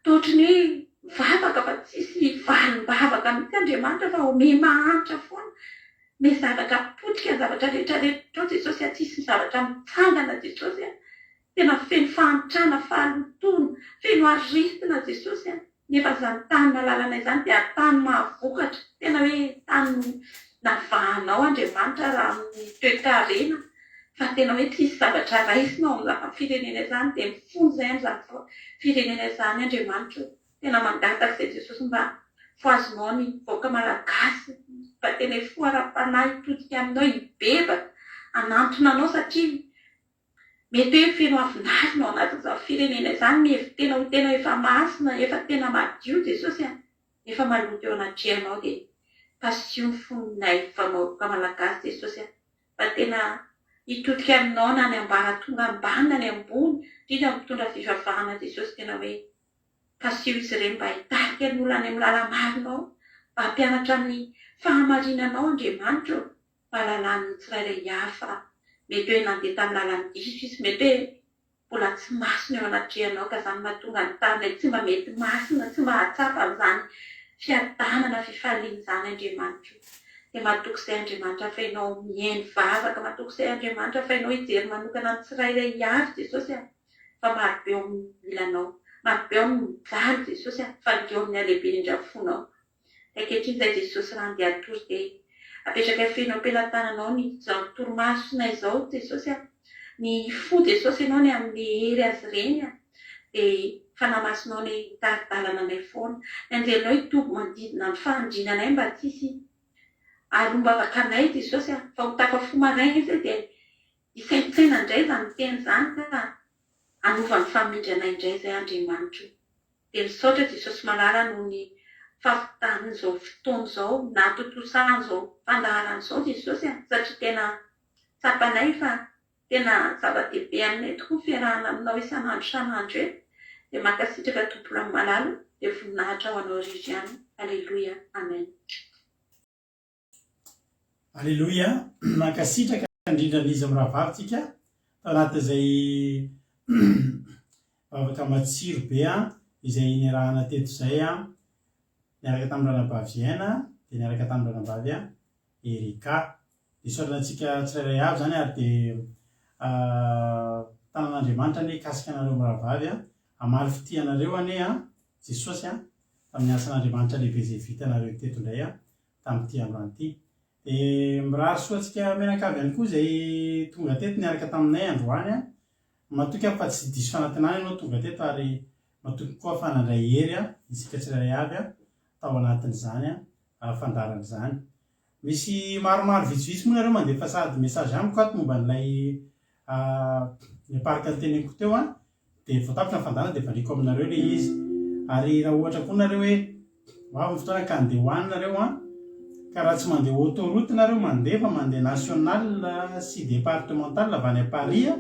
toa ohatry ny hoe mivavaka fa tsisy valim-bavaka mihitsy Andriamanitra fa ome mahantra foana. Ome zavatra potika ny zavatra rehetra rehetra ao Jesosy a, tsisy zavatra mitsangana Jesosy a. Tena feno fahantrana, fahalotoana, feno aretina Jesosy a. Nefa izany tany nalalanay izany dia tany mahavokatra, tena hoe tany navahanao Andriamanitra raha amin'ny toe-karena, fa tena hoe tsisy zavatra raisina ao amin'izany firenena izany, dia mifono izay amin'izany firenena izany Andriamanitra o! Tena mangataka izay Jesosy mba fohazinao ny vahoaka malagasy, mba tena hifoha ara-panahy hitodika aminao, hibebaka, hanantona anao satria Mety hoe feno avonavona ao anatin'izany firenena izany, mihevi-tena ho tena efa masina, efa tena madio Jesosy a! Nefa maloto eo anatrehanao dia pasio ny fonay vahoaka malagasy Jesosy a! Mba tena hitodika aminao na any ambaratonga ambany na any ambony, indrindra ny mpitondra fivavahana Jesosy tena hoe Kasio izy ireny mba hitarika ny olona any amin'ny lala-marina ao, mba hampianatra ny fahamarinanao Andriamanitra ô, fahalalàn'ny tsirairay avy fa mety hoe nandeha tamin'ny lalan'ny diso izy, mety hoe mbola tsy masina eo anatrehanao ka izany mahatonga ny taninay tsy mba mety masina, tsy mba hahatsapa an'izany fiadanana, fifaliana izany Andriamanitra o. Dia matoky izay Andriamanitra fa Ianao mihaino vavaka, matoky izay Andriamanitra fa Ianao hijery manokana ny tsirairay avy Jesosy a, fa marobe ao amin'ny mila Anao, marobe ao amin'ny mijaly Jesosy a, fa ndreo amin'ny halehibeny indray ny fonao. Ankehitriny izay Jesosy raha andeha hatory dia apetrakay feno am-pelatananao ny izao torimasonay izao Jesosy a! Ny fo Jesosy Ianao ny hanome hery azy ireny a! Dia Fanahy Masinao anie hitari-dalana anay foana. Ny anjelinao hitoby manodidina ny fahandrinanay mba tsy hisy harombaka anay Jesosy a! Fa ho tafafoha maraina izay dia hisaintsaina indray izany teny izany ka hanova ny famindranay indray izay Andriamanitro. Dia misaotra Jesosy Malala noho ny fahavitan'izao fotoana izao nahatontosana izao fandaharana izao Jesosy a! satria tena tsapanay fa tena zava-dehibe aminay tokoa ny fiarahana aminao isan'andro isan'andro eto dia mankasitraka Tompolany Malala dia voninahitra ho anao irery ihany Aleloia Amen. Aleloia! Mankasitraka indrindra an'izy mirahavavy tsika tao anatin'izay vavaka matsiro be izay niarahana teto izay niaraka tamin'ny ranabavy Aina dia niaraka tamin'ny ranabavy Erika. Isaorana antsika tsirairay avy izany ary dia tanan'Andriamanitra anie hikasika anareo mirahavavy hamaly fitia anareo anie Jesosy tamin'ny asan'Andriamanitra lehibe izay vitanareo teto indray tamin'ity androany ity. Dia mirary soa antsika mianakavy ihany koa izay tonga teto niaraka taminay androany. Matoky aho fa tsy diso fanantenana ianao tonga teto ary matoky koa fa nandray hery isika tsirairay avy tao anatin'izany fandaharana izany. Misy maromaro vitsivitsy moa nareo mandefa sahady message amiko ato momba an'ilay ny parc noteneniko teo an, dia vao tapitra ny fandaharana dia valiako aminareo ilay izy. Ary raha ohatra koa nareo hoe ho avy ny fotoana ka handeha ho any nareo an, ka raha tsy mandeha autoroute nareo mandeha fa mandeha national sy départemental avy any Paris an,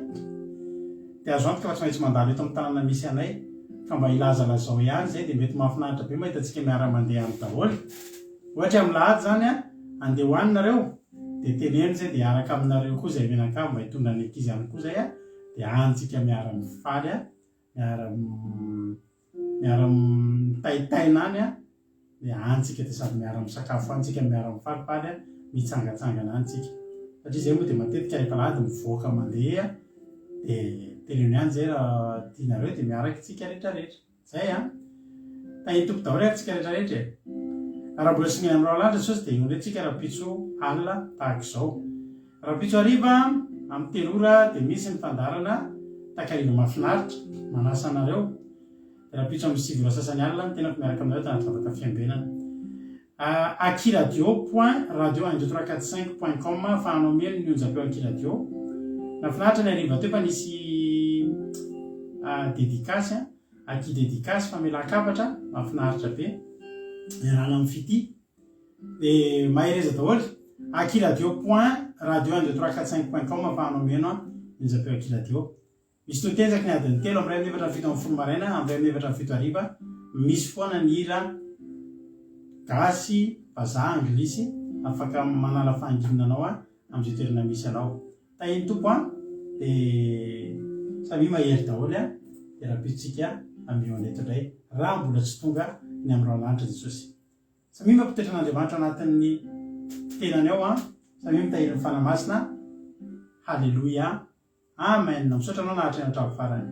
dia azo antoka fa tsy maintsy mandalo eto amin'ny tanàna misy anay, ka mba ilazalazao ihany izay dia mety mahafinaritra be mahita antsika miara-mandeha any daholo. Ohatra amin'ny lahady zany an, andeha ho any nareo, dia teneno zay dia hiaraka aminareo koa zay mianakavy mba hitondra ny ankizy any koa zay an, dia any tsika miara mifaly an, miara miara mitaitaina any an, dia any tsika dia sady miara misakafo any tsika miara mifalifaly an, mitsangatsangana any tsika. Satria zay moa dia matetika rehefa alahady mivoaka mandeha dia teneno ihany zay raha tianareo dia miaraka tsika rehetra rehetra. Zay an! Tahin'ny Tompo daholo ary tsika rehetra rehetra e! Raha mbola singan'ny amin'ny rahona lanitra Jesosy dia eo indray tsika rahampitso alina tahaka izao. Rahampitso hariva amin'ny telo ora dia misy ny fandaharana takariva mahafinaritra, manasa anareo. Dia rahampitso amin'ny sivy ora sasany alina ny tenako miaraka aminareo tanaty vavaka fiambenana. Akiradio point radio un deux trois quatre cinq point com ahafahanao mihaino ny onjam-peo Akiradio. Nahafinaritra ny hariva teo fa nisy dedikasy an, Aki dedikasy famelan-kafatra, mahafinaritra be. Iarahana amin'ny Fitia. Dia mahereza daholo. Akiradio point radio un deux trois quatre cinq point com ahafahanao mihaino ny onjam-peo Akiradio. Misy tohy tenjaky ny adiny telo amin'ny iray amin'ny efatra amin'ny 17 maraina amin'ny iray amin'ny efatra amin'ny fito hariva misy foana ny hira gasy, vazaha, anglisy afaka manala fahanginana anao amin'izay toerana misy anao. Tahin'ny Tompo an! Dia samia mahery daholo an! Dia rahampitso-tsika amiona eto indray raha mbola tsy tonga ny amin'ny rahona-lanitra Jesosy. Samia mampitoetra an'Andriamanitra ao anatin'ny tenany ao an! Samia mitahiry ny Fanahy Masina. Haleloia! Amen! Misaotra anao nahatrena hatramin'ny farany.